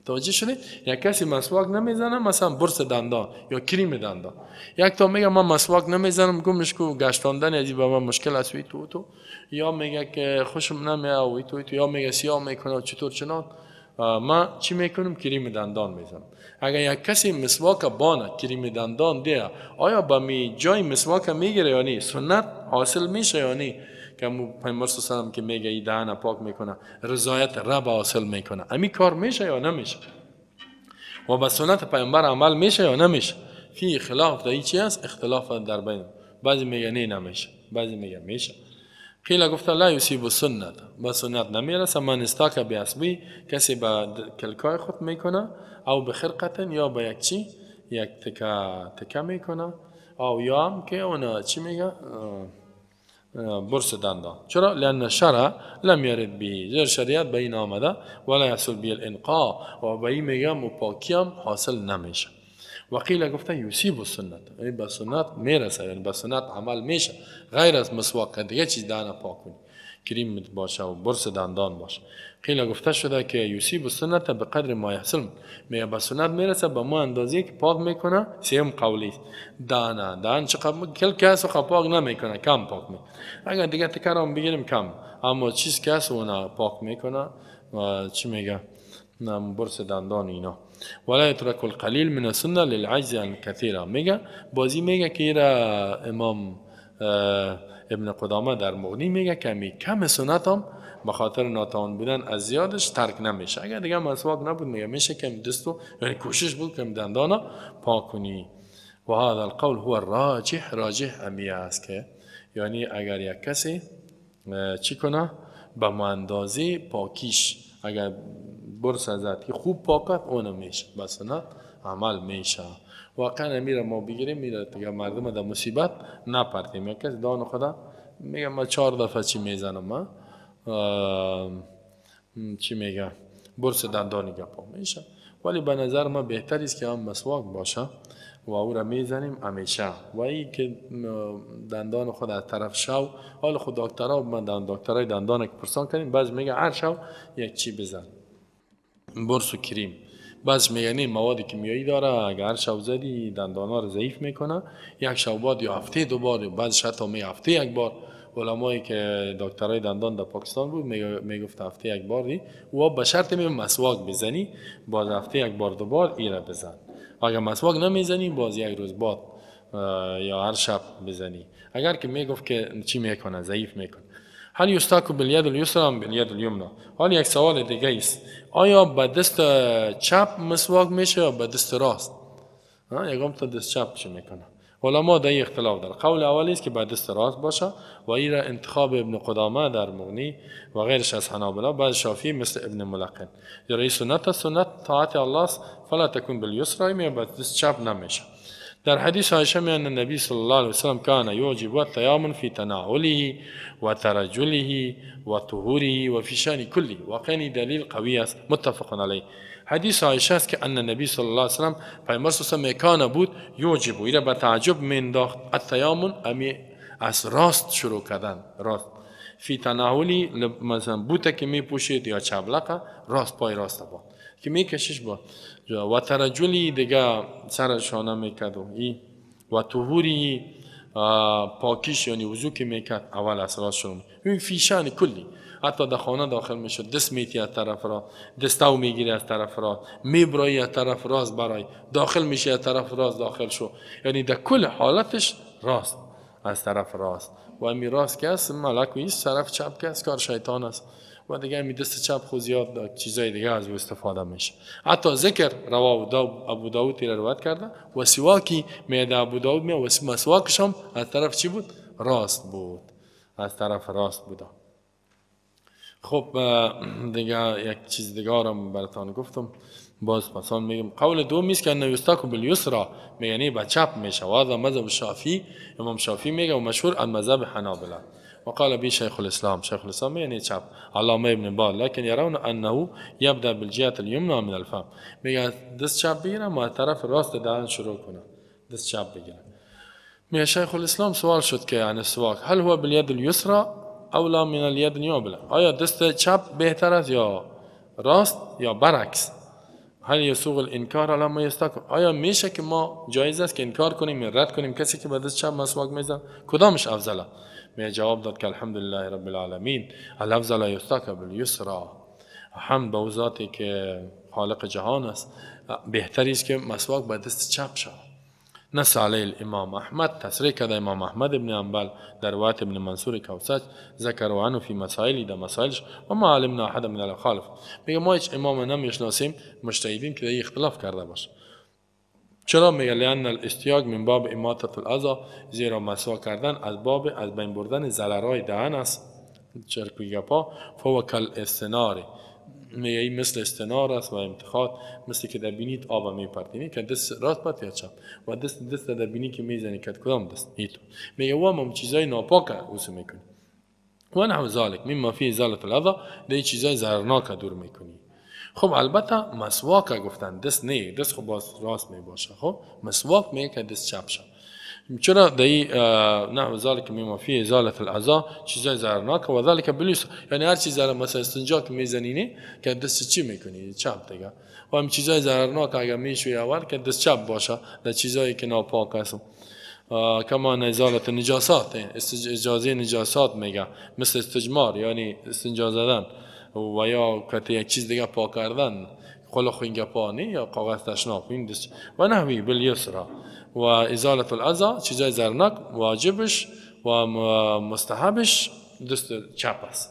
[SPEAKER 1] توجه شدید؟ یک کسی مسواک نمیزنه، مثلا برس دندان یا کریم دندان، یک تا میگه من مسواک نمیزنم، گمش کو گشتاندن از به من مشکل است تو تو، یا میگه که خوشم نمیاد تو تو، یا میگه سیاه میکنه چطور چنان، ما چی میکنم؟ کریم دندان میزنم. اگر یک کسی مسواک بانه کریم دندان ده، آیا با می جای مسواک میگیره یا نه؟ سنت حاصل میشه یا نه؟ که پیامبر صلی الله علیه و که میگه ای دهن پاک میکنه، رضایت رب حاصل میکنه، امی کار میشه یا نمیشه؟ و با سنت پیامبر عمل میشه یا نمیشه؟ فی خلاف در چی است؟ اختلاف در بین، بعضی میگه نه نمیشه، بعضی میگه میشه. قیل گفته لا یصیب سنت، با سنت نمیرسه. من استاک به کسی با کلکای خود میکنه، او به خرقتن یا با یک چی، یک تکه تکه میکنه، او یا هم که اون چی میگه برس دندان. چرا؟ لأن الشرع لم يرد به، زیر شریعت به این آمده، ولا يحصل به الانقاء، و به این میگم و پاکی هم حاصل نمیشه. و قیل گفته یصیب السنت، یعنی به سنت میرسه، یعنی به سنت عمل میشه غیر از مسواک، دیگه چیز دهن پاک کنی. کریم باشه و برس دندان باشه. خیلی گفته شده که یوسی سنت به قدر ما یحصل، میگه به سنت میرسه به ما اندازه که پاک میکنه. سیم قولی دانه دهن چقدر کل کس خو پاک نمیکنه، کم پاک میکنه. اگر دیگه تکرام بگیریم کم، اما چیز کس اون پاک میکنه و چی میگه برس دندان اینا. ولا يترك القليل من السنه للعجز عن كثيره. میگه بازی میگه که ایرا امام ابن قدامه در مغنی میگه کمی کم سنت هم به خاطر ناتوان بودن از زیادش ترک نمیشه. اگر دیگه مسواک نبود میگه میشه کم دستو، یعنی کوشش بود کم دندانا پاک کنی. و هذا القول هو الراجح، راجح امیه است که یعنی اگر یک کسی چی کنه به اندازه پاکیش، اگر برس ازت که خوب پاکت اونم میشه، به سنت عمل میشه. واقعا میره ما بگیریم میره دیگه مردم در مصیبت نپرتیم. یک کس دان خدا میگه ما 4 دفعه چی میزنم، ما چی میگه برس دندانی گپا میشه، ولی به نظر ما بهتر است که هم مسواک باشه و او را میزنیم همیشه. و ای که دندان خود از طرف شو، حال خود دکترها من دکترای دندان که پرسان کنیم بعض میگه هر شو یک چی بزن برس و کریم، بعض میگه نه مواد کیمیایی داره، اگر هر شو زدی دندانا رو ضعیف میکنه، یک شو بعد یا هفته دو بار، بعض حتی می هفته یک بار. علمایی که دکترای دندان در پاکستان بود میگفت هفته یک بار دی و به شرط می مسواک بزنی، باز هفته یک بار دو بار ایره بزن. اگر مسواک نمیزنی باز یک روز بعد یا هر شب بزنی. اگر که میگفت که چی میکنه ضعیف میکنه. هل یستاک بالید الیسری ام بالید الیمنی؟ حال یک سوال دیگه است، آیا به دست چپ مسواک میشه یا به دست راست؟ یکم تا دست چپ چی میکنه؟ علما در اختلاف داره. قول اولی است که به دست راست باشه و این را انتخاب ابن قدامه در مغنی و غیرش از حنابلة، بعض شافعی مثل ابن ملقن. زیرا سنت سنت طاعت الله است، فلا تکون بالیسری، می به دست چپ نمیشه. در حدیث عایشه می ان النبی صلی الله علیه وسلم کان یعجب التیامن فی تناوله و ترجله و طهوره و فی شان کلی. واقعا دلیل قوی است، متفق علیه. حدیث عایشه است که ان النبی صلی الله علیه وسلم پیامبر صلی الله علیه و کان بود یعجب، ایره به تعجب مینداخت التیامن، امی از راست شروع کردن، راست فی تناولی، مثلا بوته که میپوشید یا چبلقه راست، پای راست با که میکشش با و ترجلی دیگه سر شانه میکرد و ای و طهوری پاکیش یعنی وضو که میکرد اول از راست شروع می فیشان کلی. حتی در خانه داخل میشد دست میتی از طرف را، دستاو میگیری از طرف را، میبرایی از طرف راست برای داخل میشی از طرف راست داخل شو، یعنی در کل حالتش راست از طرف راست. و امی راست که است ملک و ایست، طرف چپ که است کار شیطان است و دیگه امی دست چپ خو زیاد چیزای دیگه از او استفاده میشه. حتی ذکر رواه ابو داود را روایت کرده و سواکی میده ابو داود می و مسواکش هم از طرف چی بود؟ راست بود، از طرف راست بوده. خب دیگه یک چیز دیگه هم براتان گفتم، باز پسان میگم. قول دوم است که ان یستاک بالیسرا، یعنی به چپ میشه. و هذا مذهب شافعی، امام شافعی میگه و مشهور از مذهب حنابلة. وقال به شیخ الاسلام، شیخ الاسلام یعنی چپ، علامه ابن باز، لكن يرون انه يبدا بالجهه اليمنى من الفم. میگه دست چپ بگیرم و طرف راست دهن شروع کنه، دست چپ بگیرم. میگه شیخ الاسلام سوال شد که یعنی سواک هل هو بالید اليسرى او لا من الید اليمنى، آیا دست چپ بهتر است یا راست یا برعکس؟ هل یسوغ الانکار علی ما یستاک، آیا میشه که ما جایز است که انکار کنیم یا رد کنیم کسی که به دست چپ مسواک میزنه، کدامش افضله؟ می جواب داد که الحمدلله رب العالمین الافضل یستاک بالیسرا، حمد به ذاتی که خالق جهان است، بهتری است که مسواک به دست چپ شود. نص علیه الامام احمد، تصریح کرده امام احمد ابن حنبل در روایت ابن منصور کوسج ذکر و عنه فی مسائلی، در مسائلش و ما علمنا احد من الخالف. میگه ما هیچ امام نمیشناسیم مجتهدین که در اختلاف کرده باشه. چرا؟ میگه لان الاستیاق من باب اماطه الاذی، زیرا مسواک کردن از باب از بین بردن ضررهای دهن است، چرکوی گپا، فهو کالاستنار، میگه این مثل استنار است و امتخاط، مثل که در بینیت آب میپرتینی که دست راست پرت یا چپ و دست در بینی که میزنی که کدام دست ایتو، میگه و هم چیزای ناپاک اوسو میکنی و نحو ذلک مما فی ازاله الاذی، در چیزای ضررناک دور میکنی. خب البته مسواک گفتن دست نه، دست خب باز راست میباشه، خب مسواک میگه که دست چپ شد. چرا دی نحو ذلك مما فيه ازاله الاذى چیزای ضررناک و ذلك باليسرى، یعنی هر چیز مثلا استنجا که میزنینی که دست چی میکنی؟ چپ دیگه. و هم چیزای ضررناک اگر میشوی اول که دست چپ باشه در چیزایی که ناپاک هست. کما ازاله نجاسات، اجازه نجاسات میگه، مثل استجمار یعنی استنجا زدن و یا که یک چیز دیگه پاک کردن، خلق اینگپانی یا کاغذ تشناب این دست و نحوی بالیسرا. و ازاله الاذى چیزای ضررناک واجبش و مستحبش دست چپ است.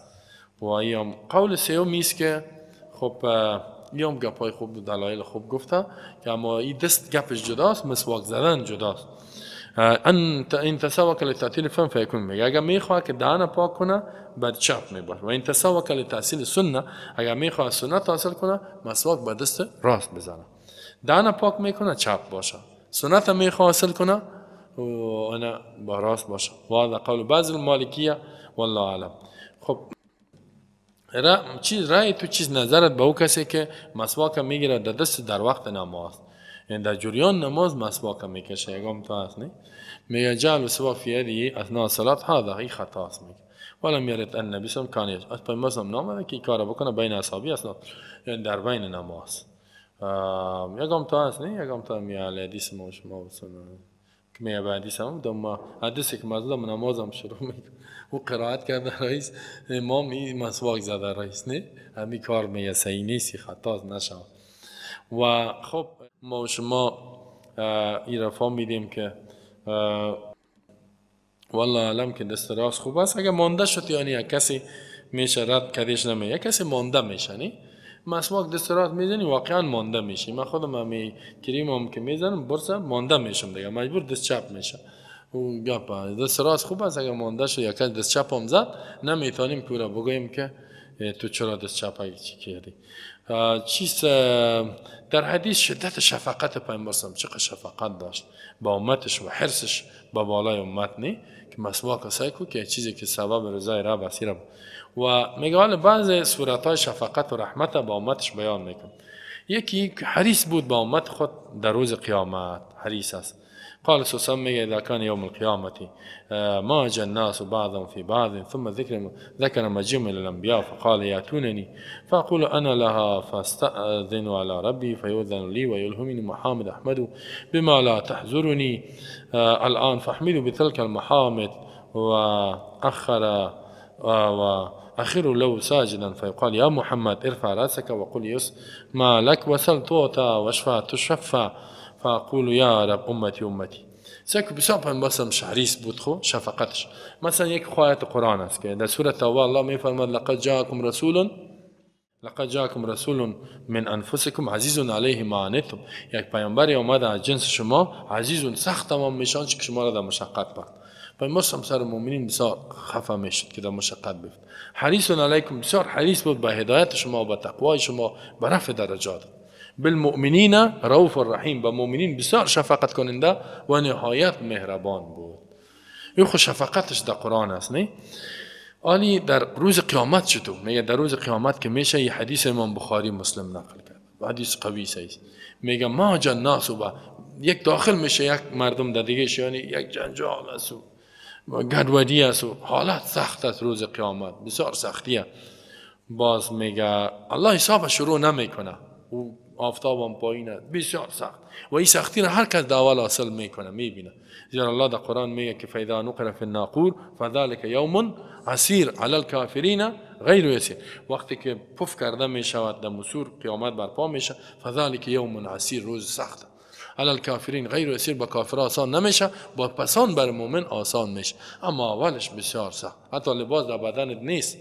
[SPEAKER 1] و این قول سوم است که خب یام گپای خوب دلایل خوب گفته که اما این دست گپش جداست، مسواک زدن جداست. ان تسوک لتعطیل فم فیکون، میگه اگر میخواد که دهن پاک کنه بعد چپ میباشه، و این تسوک لتحصیل سنه اگر میخواد سنت حاصل کنه مسواک با دست راست بزنه. دهن پاک میکنه چپ باشه، سنت میخواد حاصل کنه و انا با راست باشه. و هذا قول بعض المالکیه والله اعلم. خب چیز رأی تو چیز نظرت به او کسی که مسواک میگیره در دست در وقت نماز، یعنی در جریان نماز مسواک میکشه، یگام تا هست نه؟ میگه جعل سواک فی یده اثناء الصلاه هذا ای خطا است. میگه ولم یرد النبی صلی الله علیه و آله کان از نامده که کار بکنه بین اصحابی اصلا، یعنی در بین نماز. یگام تا هست نه؟ یگام تا میگه حدیث ما شما که میگه به حدیث هم دم حدیثی که مزدم نمازم شروع میکنه او قرائت کرده رئیس امام این مسواک زده رئیس نه، همین کار میگه صحیح نیست، خطا نشود. و خب ما و شما این رفا میدیم که والله علم که دست راست خوب است. اگه مانده شد یعنی یک کسی میشه رد کردش نمیه، یک کسی مانده میشه نی مسواک دست راست میزنی واقعا مانده میشی. من خودم همی کریمم که میزنم برسم مانده میشم دیگه، مجبور دست چپ میشه. او گپ دست راست خوب است، اگه مانده شد یک کسی دست چپ هم زد نمیتونیم که را بگوییم که تو چرا دست چپ چی کردی. چیز در حدیث شدت شفقت پیامبر چقدر شفقت داشت با امتش و حرصش با بالای امت نی که مسواک سعی کو که چیزی که سبب رضای رب است. و میگه حالا بعض صورت‌های شفقت و رحمت با امتش بیان میکنه. یکی حریص بود با امت خود در روز قیامت، حریص است. قال سوسن میگه اذا كان يوم القيامة ما جاء الناس بعضهم في بعض ثم ذكر مجيء الى الانبياء فقال ياتونني فاقول انا لها فاستاذن على ربي فيؤذن لي ويلهمني محامد احمد بما لا تحزرني الان فاحمدوا بتلك المحامد واخر وأخر له ساجدا فيقال يا محمد ارفع راسك وقل يس ما لك وسل تعطى واشفع تشفع فاقول یا رب امتی امتی. سکو بسیار پیامبر حریص بود خو شفقتش. مثلا یک آیت قرآن است که در سوره توبه الله میفرماد لقد جاءکم رسول من انفسکم عزیز علیه ما عنتم. یک پیامبری آمده از جنس شما، عزیز سخت تمام میشان که شما را در مشقت برد. پیامبر سر مؤمنین بسیار خفه میشد که در مشقت بیفت. حریص علیکم بسیار حریص بود به هدایت شما و به تقوای شما، به رفع درجات. بالمؤمنین رؤوف الرحیم، به مؤمنین بسیار شفقت کننده و نهایت مهربان بود. این خو شفقتش در قرآن است نه؟ آلی در روز قیامت چطور؟ میگه در روز قیامت که میشه، یه حدیث امام بخاری مسلم نقل کرد، حدیث قوی است. میگه ما جناس و یک داخل میشه یک مردم در دیگه، یعنی یک جنجال است و گدودی است و حالت سخت است روز قیامت، بسیار سختیه. باز میگه الله حساب شروع نمیکنه، او آفتاب هم پایین است، بسیار سخت. و این سختی را هر کس در اول حاصل میکنه، میبینه. زیرا الله در قرآن میگه که فاذا نقر فی الناقور فذلك یوم عسیر علی الکافرین غیر یسیر. وقتی که پف کرده میشود در مسور قیامت برپا میشه، فذلك یوم عسیر، روز سخت. علی الکافرین غیر یسیر، با کافر آسان نمیشه، با پسان بر مؤمن آسان میشه، اما اولش بسیار سخت، حتی لباس در بدنت نیست.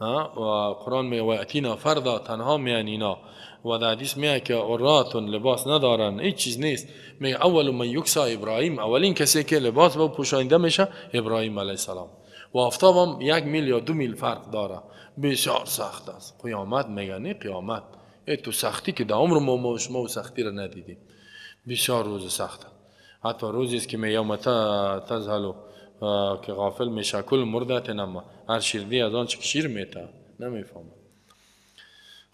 [SPEAKER 1] و قرآن میگه و اتینا فردا، تنها میان اینا. و در حدیث میگه که عراتون لباس ندارن، هیچ چیز نیست. میگه اول من یکسا ابراهیم، اولین کسی که لباس با پوشانده میشه ابراهیم علیه السلام. و آفتاب هم 1 میل یا 2 میل فرق داره، بسیار سخت است. قیامت میگه نه قیامت، ای تو سختی که در عمر ما شما و سختی را ندیدیم، بسیار روز سخت. حتی روزی است که میگه تزهلو که غافل میشه کل مردت نما، هر شیردی از آنچه که شیر میته نمیفهمه.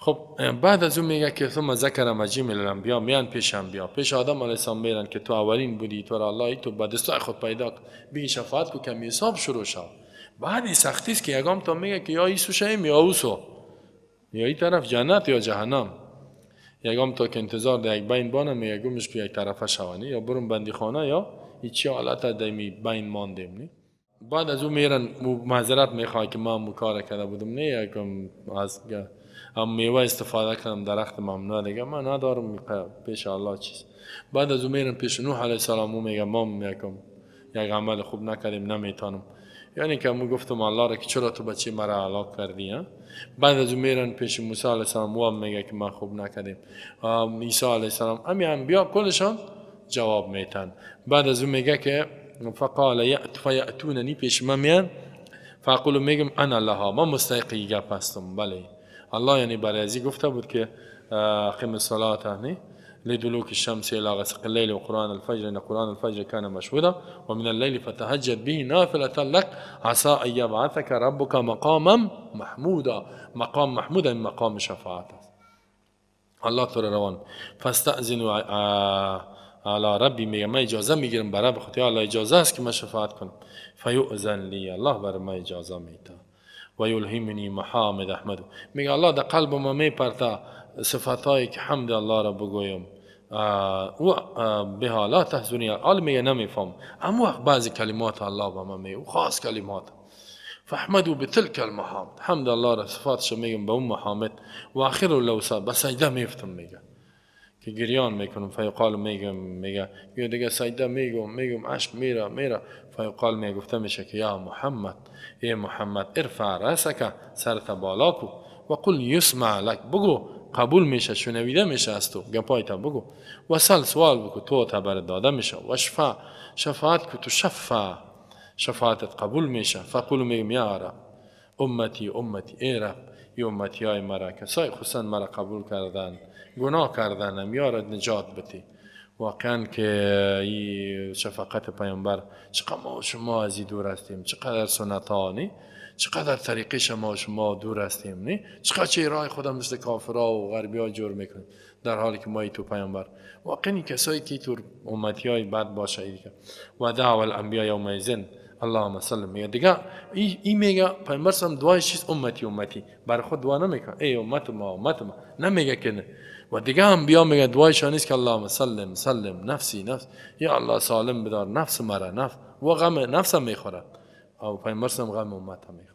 [SPEAKER 1] خب بعد از اون میگه که ثم ذکر مجیم الانبیا، میان پیش انبیا، پیش آدم علیه السلام میرن که تو اولین بودی، تو را الله تو به دستای خود پیدا کن، بگی شفاعت کو که حساب شروع شد. بعد این سختی است که یگام تا میگه که یا ایسو شیم یا اوسو، یا این طرف جنت یا جهنم. یگام تا که انتظار در یک بین بانه میگه گمش که یک طرفه شوانی، یا برم بندی خانه یا هیچی حالت دمی بین ماندیم نی. بعد از اون میرن معذرت میخواد که من کار کرده بودم، نه یکم از هم میوه استفاده کنم، درخت ممنوع دیگه من ندارم پیش الله چیز. بعد از اون میرن پیش نوح علیه السلام، میگه ما یکم یک عمل خوب نکردیم نمیتونم، یعنی که مو گفتم الله را که چرا تو بچه مرا هلاک کردی ها؟ بعد از اون میرن پیش موسی علیه السلام، او هم میگه که من خوب نکردیم. عیسی علیه السلام، همین انبیا کلشان جواب میتن. بعد از اون میگه که فقال فیأتوننی، پیش من میان، فقولو میگم انا لها، من مستحق گپ هستم. بله الله یعنی برای ازی گفته بود که اقیم الصلاة نه لدلوك الشمس إلى غسق الليل وقرآن الفجر إن قرآن الفجر كان مشهودا ومن الليل فتهجد به نافلة لك عسى أن يبعثك ربك مقاما محمودا. مقام محمودا مقام شفاعت. الله تو روان فاستأذنوا على ربي، میگه من اجازه میگیرم برای رب خود، یا الله اجازه است که من شفاعت کنم. فیؤذن لی، الله بر من اجازه میده. و یلهمنی محامد احمد، میگه الله در قلب ما میپرته صفتهایی که حمد الله را بگویم. او بها لا تحزنی، حال میگه نمیفهم، اما وقت بعضی کلمات الله به من میگه، خاص کلمات. فاحمدوا بتلك المحامد، حمد الله را صفاتش میگم به اون محامد. و آخر لو به سجده میفتم، میگه که گریان میکنم. فیقال میگم، میگه دیگه سجده میگم میگم عشق میره میره. فیقال میگه گفته میشه که یا محمد، ای محمد ارفع راسک، سرت بالا کو، و قل یسمع لک، بگو قبول میشه، شنویده میشه از تو، گپای تا بگو. و سل، سوال بگو، تو تا بر داده میشه. و شفا، شفاعت کو، تو شفا، شفاعتت قبول میشه. فقول میگم یا رب امتی امتی، ای رب ای امتی های مرا، کسای خصوصا مرا قبول کردن، گناه کردن، یا رب نجات بتی. واقعا که این شفقت پیامبر، چقدر ما شما از این دور هستیم، چقدر سنت ها نی، چقدر طریقه شما شما دور هستیم نی، چقدر چه راه خودم مثل کافرها و غربی ها جور میکنیم، در حالی که ما تو پیامبر. واقعا کسایی که تو امتی های بد باشه دیگه. و دعوا الانبیا یومئذ اللهم سلم، میگه دیگه این میگه پیامبر سم دعای چیز امتی امتی، بر خود دعا نمیکنه، ای امت ما امت ما نمیگه که نه. و دیگه انبیا میگه دعایشان نیست که اللهم سلم سلم نفسی نفس، یا الله سالم بدار نفس مرا، نفس و غم نفسم میخوره، او پیامبر سم غم امت هم میخوره.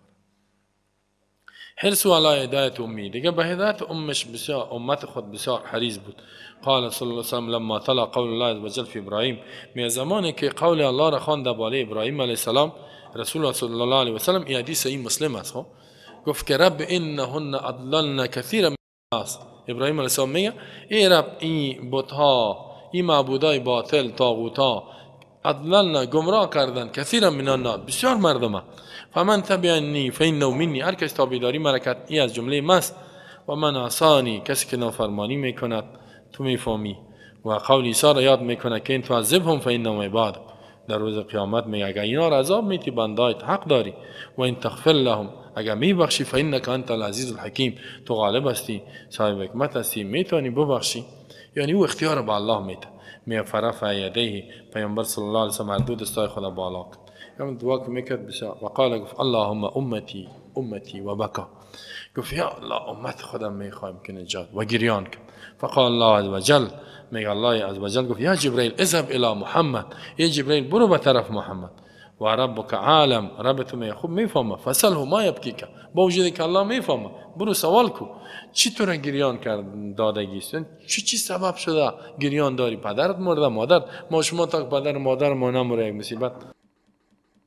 [SPEAKER 1] حرص علی هدایت امی، دیگه به هدایت امش بسیار، امت خود بسیار حریص بود. قال صلی الله علیه وسلم لما تلا قول الله عز وجل فی ابراهیم، می زمانی که قول الله را خواند بالای ابراهیم علیه السلام، رسول الله صلی الله علیه وسلم، این حدیث این مسلم است، گفت که رب انهن اضللن کثیرا من الناس. ابراهیم علیه السلام میگه ای رب این بتها، این معبودای باطل، طاغوتا، اضللن گمراه کردن، کثیرا من الناس، بسیار مردمه. فمن تبعنی فانه منی، هر کس تابعداری مرا کرد این از جمله ماست. و من عصانی، کسی که نافرمانی میکند تو میفهمی. و قول عیسی را یاد میکنه که این تعذبهم فانهم عباد، در روز قیامت میگه اگر اینا را عذاب میتی بندایت حق داری. و این تغفر لهم، اگر میبخشی فانک انت العزیز الحکیم، تو غالب هستی، صاحب حکمت هستی، میتونی ببخشی. یعنی او اختیار به الله میده. می فرفع یدیه، پیامبر صلی الله علیه و سلم دو دستای خود بالا کرد، یعنی دعا که میکرد بسیار. و قال گفت اللهم امتی امتی و بکا، گفت یا الله امت خودم میخوایم که نجات، و گریان کرد. فقال الله عز وجل، میگه الله عز وجل گفت یا جبرئیل اذهب الی محمد، یا جبرئیل برو به طرف محمد. و ربک عالم، رب تو میگه خوب میفهمه، فسله ما یبکیک، با وجود که الله میفهمه برو سوال کو چی تو را گریان کرد دادگی است، چی چی سبب شده گریان داری، پدرت مرده مادر ما شما تا پدر مادر ما نمره یک مصیبت.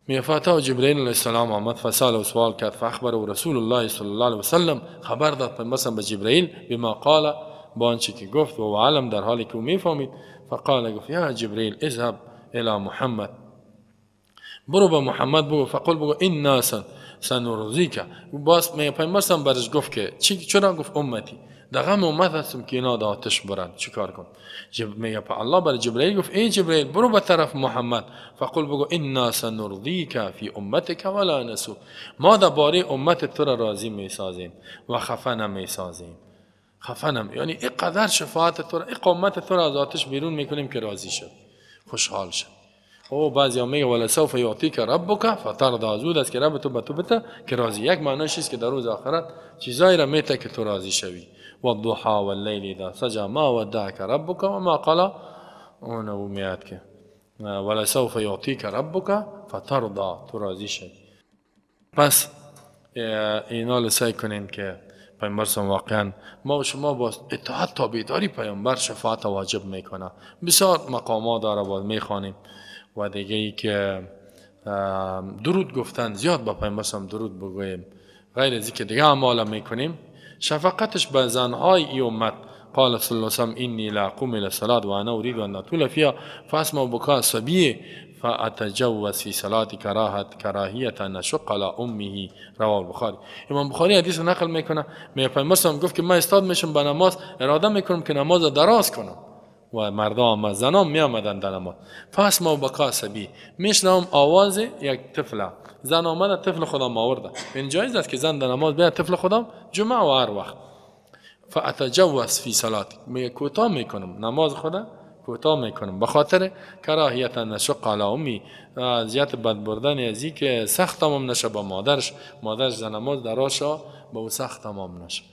[SPEAKER 1] میفاتا جبرئیل علیه السلام آمد، فسال و سوال کرد. فاخبره رسول الله صلی الله علیه وسلم، خبر داد مثلا به جبرئیل بما قال، با آنچه که گفت، و عالم در حالی که او میفهمید. فقال گفت یا جبرئیل اذهب الی محمد، برو به محمد بگو. فقل بگو انا سنرضیک، باز پیامبر برش گفت که چرا گفت امتی، در غم امت هستم که اینا در آتش برند، چیکار کنم؟ میگه الله بر جبرئیل گفت ای جبرئیل برو به طرف محمد، فقل بگو انا سنرضیک فی امتک ولا نسو، ما درباره امت تو را راضی میسازیم و خفه نمیسازیم. خفه نمی، یعنی اینقدر شفاعت تو را، اقامت تو را از آتش بیرون میکنیم که راضی شد، خوشحال شد. او بعضی ها میگه ولسوف یعطیک ربک فترضی، زود است که رب تو به تو بده که راضی. یک معنیش است که در روز آخرت چیزایی را میته که تو راضی شوی. والضحى واللیل اذا سجى ما ودعک ربک و ما قلی، اون او میاد که ولسوف یعطیک ربک فترضی، تو راضی شوی. پس اینا سعی کنیم که پیامبر واقعا ما و شما با اطاعت تابعداری پیامبر شفاعت واجب میکنه. بسیار مقامات داره، باز میخوانیم. و دیگه ای که درود گفتن، زیاد با پیامبر درود بگوییم، غیر از اینکه دیگه اعمال میکنیم. شفقتش به زنهای ای امت، قال صلی الله علیه و سلم انی لا اقوم الى الصلاه وانا اريد ان اطول فيها فاسمع بكاء الصبي فاتجوز في صلاتي كراهيه ان اشق على امه، رواه البخاری. امام بخاری حدیث نقل میکنه، میگه پیامبر گفت که من استاد میشم به نماز، اراده میکنم که نماز دراز کنم، و مردم و زنان می آمدن در نماز. فاسمع بکاء الصبي، میشنوم آواز یک طفل، زن آمده طفل خودم آورده. این جایز است که زن در نماز بیاد طفل خودم جمعه و هر وقت. فاتجوز فی صلاتی، میگه کوتاه میکنم نماز خودم، کوتاه میکنم به خاطر کراهیت ان اشق علی امی، اذیت بد بردن از این که سخت تمام نشه با مادرش، مادرش در نماز دراشه با او سخت تمام نشه.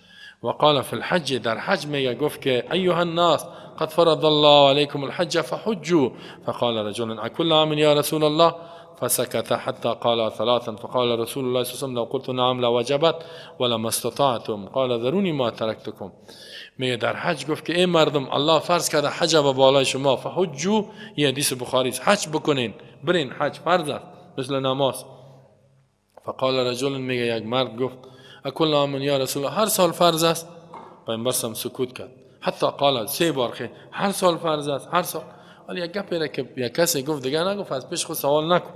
[SPEAKER 1] وقال فی الحج، در حج میگه گفت که ایها الناس قد فرض الله علیکم الحج فحجوا، فقال رجل اكل عام یا رسول الله، فسكت حتى قال ثلاثا، فقال رسول الله صلى الله عليه وسلم لو قلت نعم لوجبت ولما استطعتم، قال ذروني ما تركتكم. میگه در حج گفت که ای مردم الله فرض کرده حج به بالای شما، فحجوا، یه حدیث بخاری است، حج بکنین، برین حج فرض است مثل نماز. فقال رجل، میگه یک مرد گفت اکل عام یا رسول الله، هر سال فرض است؟ پیامبر سکوت کرد حتی قال سه بار، خیر هر سال فرض است، هر سال. ولی یک گپی را که یک کسی گفت دیگه نگفت، از پیش خود سوال نکن.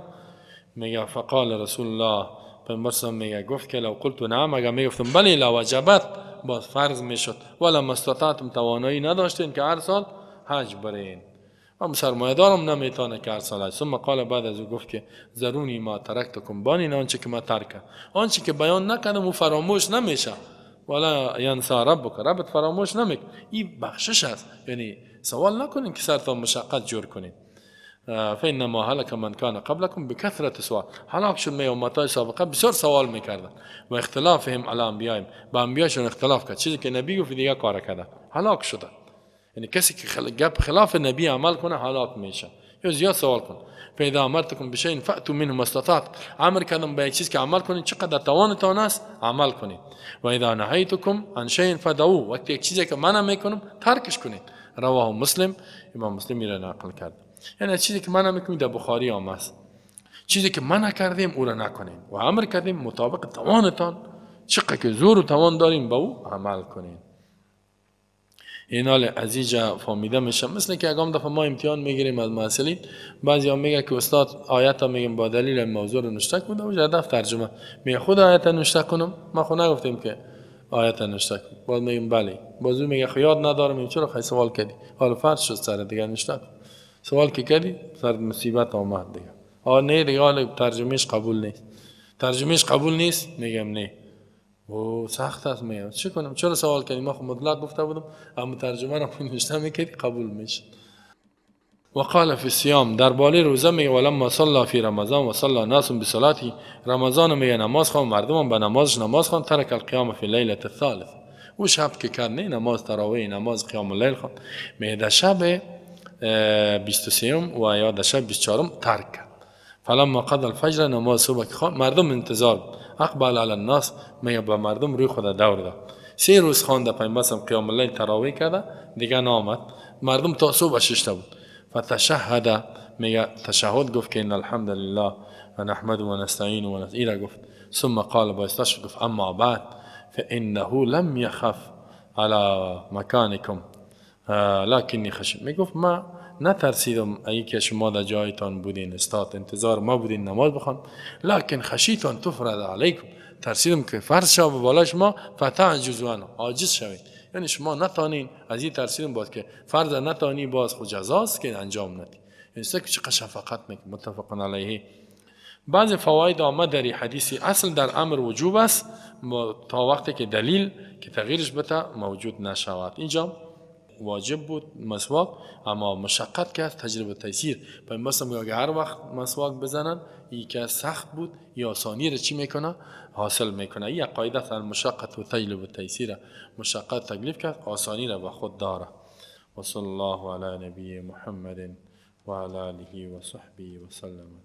[SPEAKER 1] میگه فقال رسول الله، پیامبر میگه گفت که لو قلت نعم، اگر میگفتم بله لوجبت، باز فرض میشد، ولی استطعتم، توانایی نداشتین که هر سال حج برین، و سرمایه دارم نمیتونه که هر سال حج. ثم قال، بعد از او گفت که ذرونی ما ترکتکم، بانین آنچه که ما ترک، آنچه که بیان نکردم او فراموش نمیشه، ولا ینسا ربک، ربت فراموش نمیکنه. این بخشش است، یعنی سوال نکنین که سرتان مشقت جور کنین. فانما هلك من كان قبلكم بكثرة سوال، هلاک شد می امتای سابقه بسیار سوال میکردن و اختلافهم علی انبیائهم، با انبیاشون اختلاف کرد، چیزی که نبی گفت دیگه کار کرده، هلاک شدن. یعنی کسی که گپ خلاف نبی عمل کنه هلاک میشه، یا زیاد سوال کن. فاذا امرتكم بشيء فاتوا منه ما استطعت، امر کردم به یک چیز که عمل کنید چقدر توانتان است عمل کنید. و اذا نهیتكم عن شيء فدعوه، وقتی یک چیزی که منع میکنم ترکش کنید. رواه مسلم، امام مسلم را نقل کرد. یعنی چیزی که منع میکنیم در بخاری هم است، چیزی که منع کردیم او را نکنیم و امر کردیم مطابق توانتان، چقدر که زور و توان داریم به او عمل کنیم. این حال از اینجا فهمیده میشه. مثل که اگه دفعه ما امتحان میگیریم از محصلین، بعضی ها میگه که استاد آیت ها میگیم با دلیل موضوع رو نوشته کن، و هدف ترجمه میگه خود آیت نوشته کنم، ما خود نگفتیم که آیت نوشته کن، باز میگیم بله، باز میگه خو یاد ندارم، چرا خیلی سوال کردی، حالا فرض شد سر دیگه نوشته کن، سوال که کردی سر مصیبت آمد دیگه. آ نه دیگه حالا ترجمهش قبول نیست، ترجمهش قبول نیست، میگم نه او سخت است، میگم چه کنم، چرا سوال کردی، ما خب مطلق گفته بودم، اما ترجمه رو نوشته میکردی قبول میشه. وقال فی الصيام، در بالای روزه میگه ولما صلى فی رمضان و صلى ناس بصلاته، رمضان میگه نماز خوان، مردم به نمازش نماز خوان، ترک القیام فی لیلة الثالث، او شب که کرد نه نماز تراویح، نماز قیام اللیل خوان، میگه در شب 23 و یا در شب 24 ترک کرد. فلما قضى الفجر، نماز صبح که خوان، مردم انتظار، اقبل علی الناس، میگه به مردم روی خود دور داد. 3 روز خوانده پیامبر قیام اللیل تراویح کرده دیگه نامد، مردم تا صبح ششته بود. فتشهد، میگه تشهد گفت که ان الحمد لله و نحمد و نستعین و نستعین گفت. ثم قال، با گفت اما بعد فانه لم يخف على مکانکم لکنی خشم، میگفت ما نترسیدم ای که شما در جایتان بودین استاد انتظار ما بودین نماز بخوان، لکن خشیتان تفرض علیکم، ترسیدم که فرض شود به بالای شما، فتعجزوا عنه، عاجز شوید، یعنی شما نتانین، از این ترسیدم باز که فرض نتانی باز خود جزاست که انجام ندی. یعنی که چقدر شفقت میکنه. متفق علیه. بعض فواید آمد در حدیث. اصل در امر وجوب است تا وقتی که دلیل که تغییرش بته موجود نشود. اینجا واجب بود مسواک، اما مشقت که تجربه تیسیر. مثلا اگه هر وقت مسواک بزنن ای که سخت بود یا آسانی را چی میکنه؟ حاصل میکنه. این قاعده المشقت و تجلب التیسیر، مشقت تکلیف کرد آسانی را به خود داره. و صلی الله علی نبی محمد و علی آله و صحبه و سلم.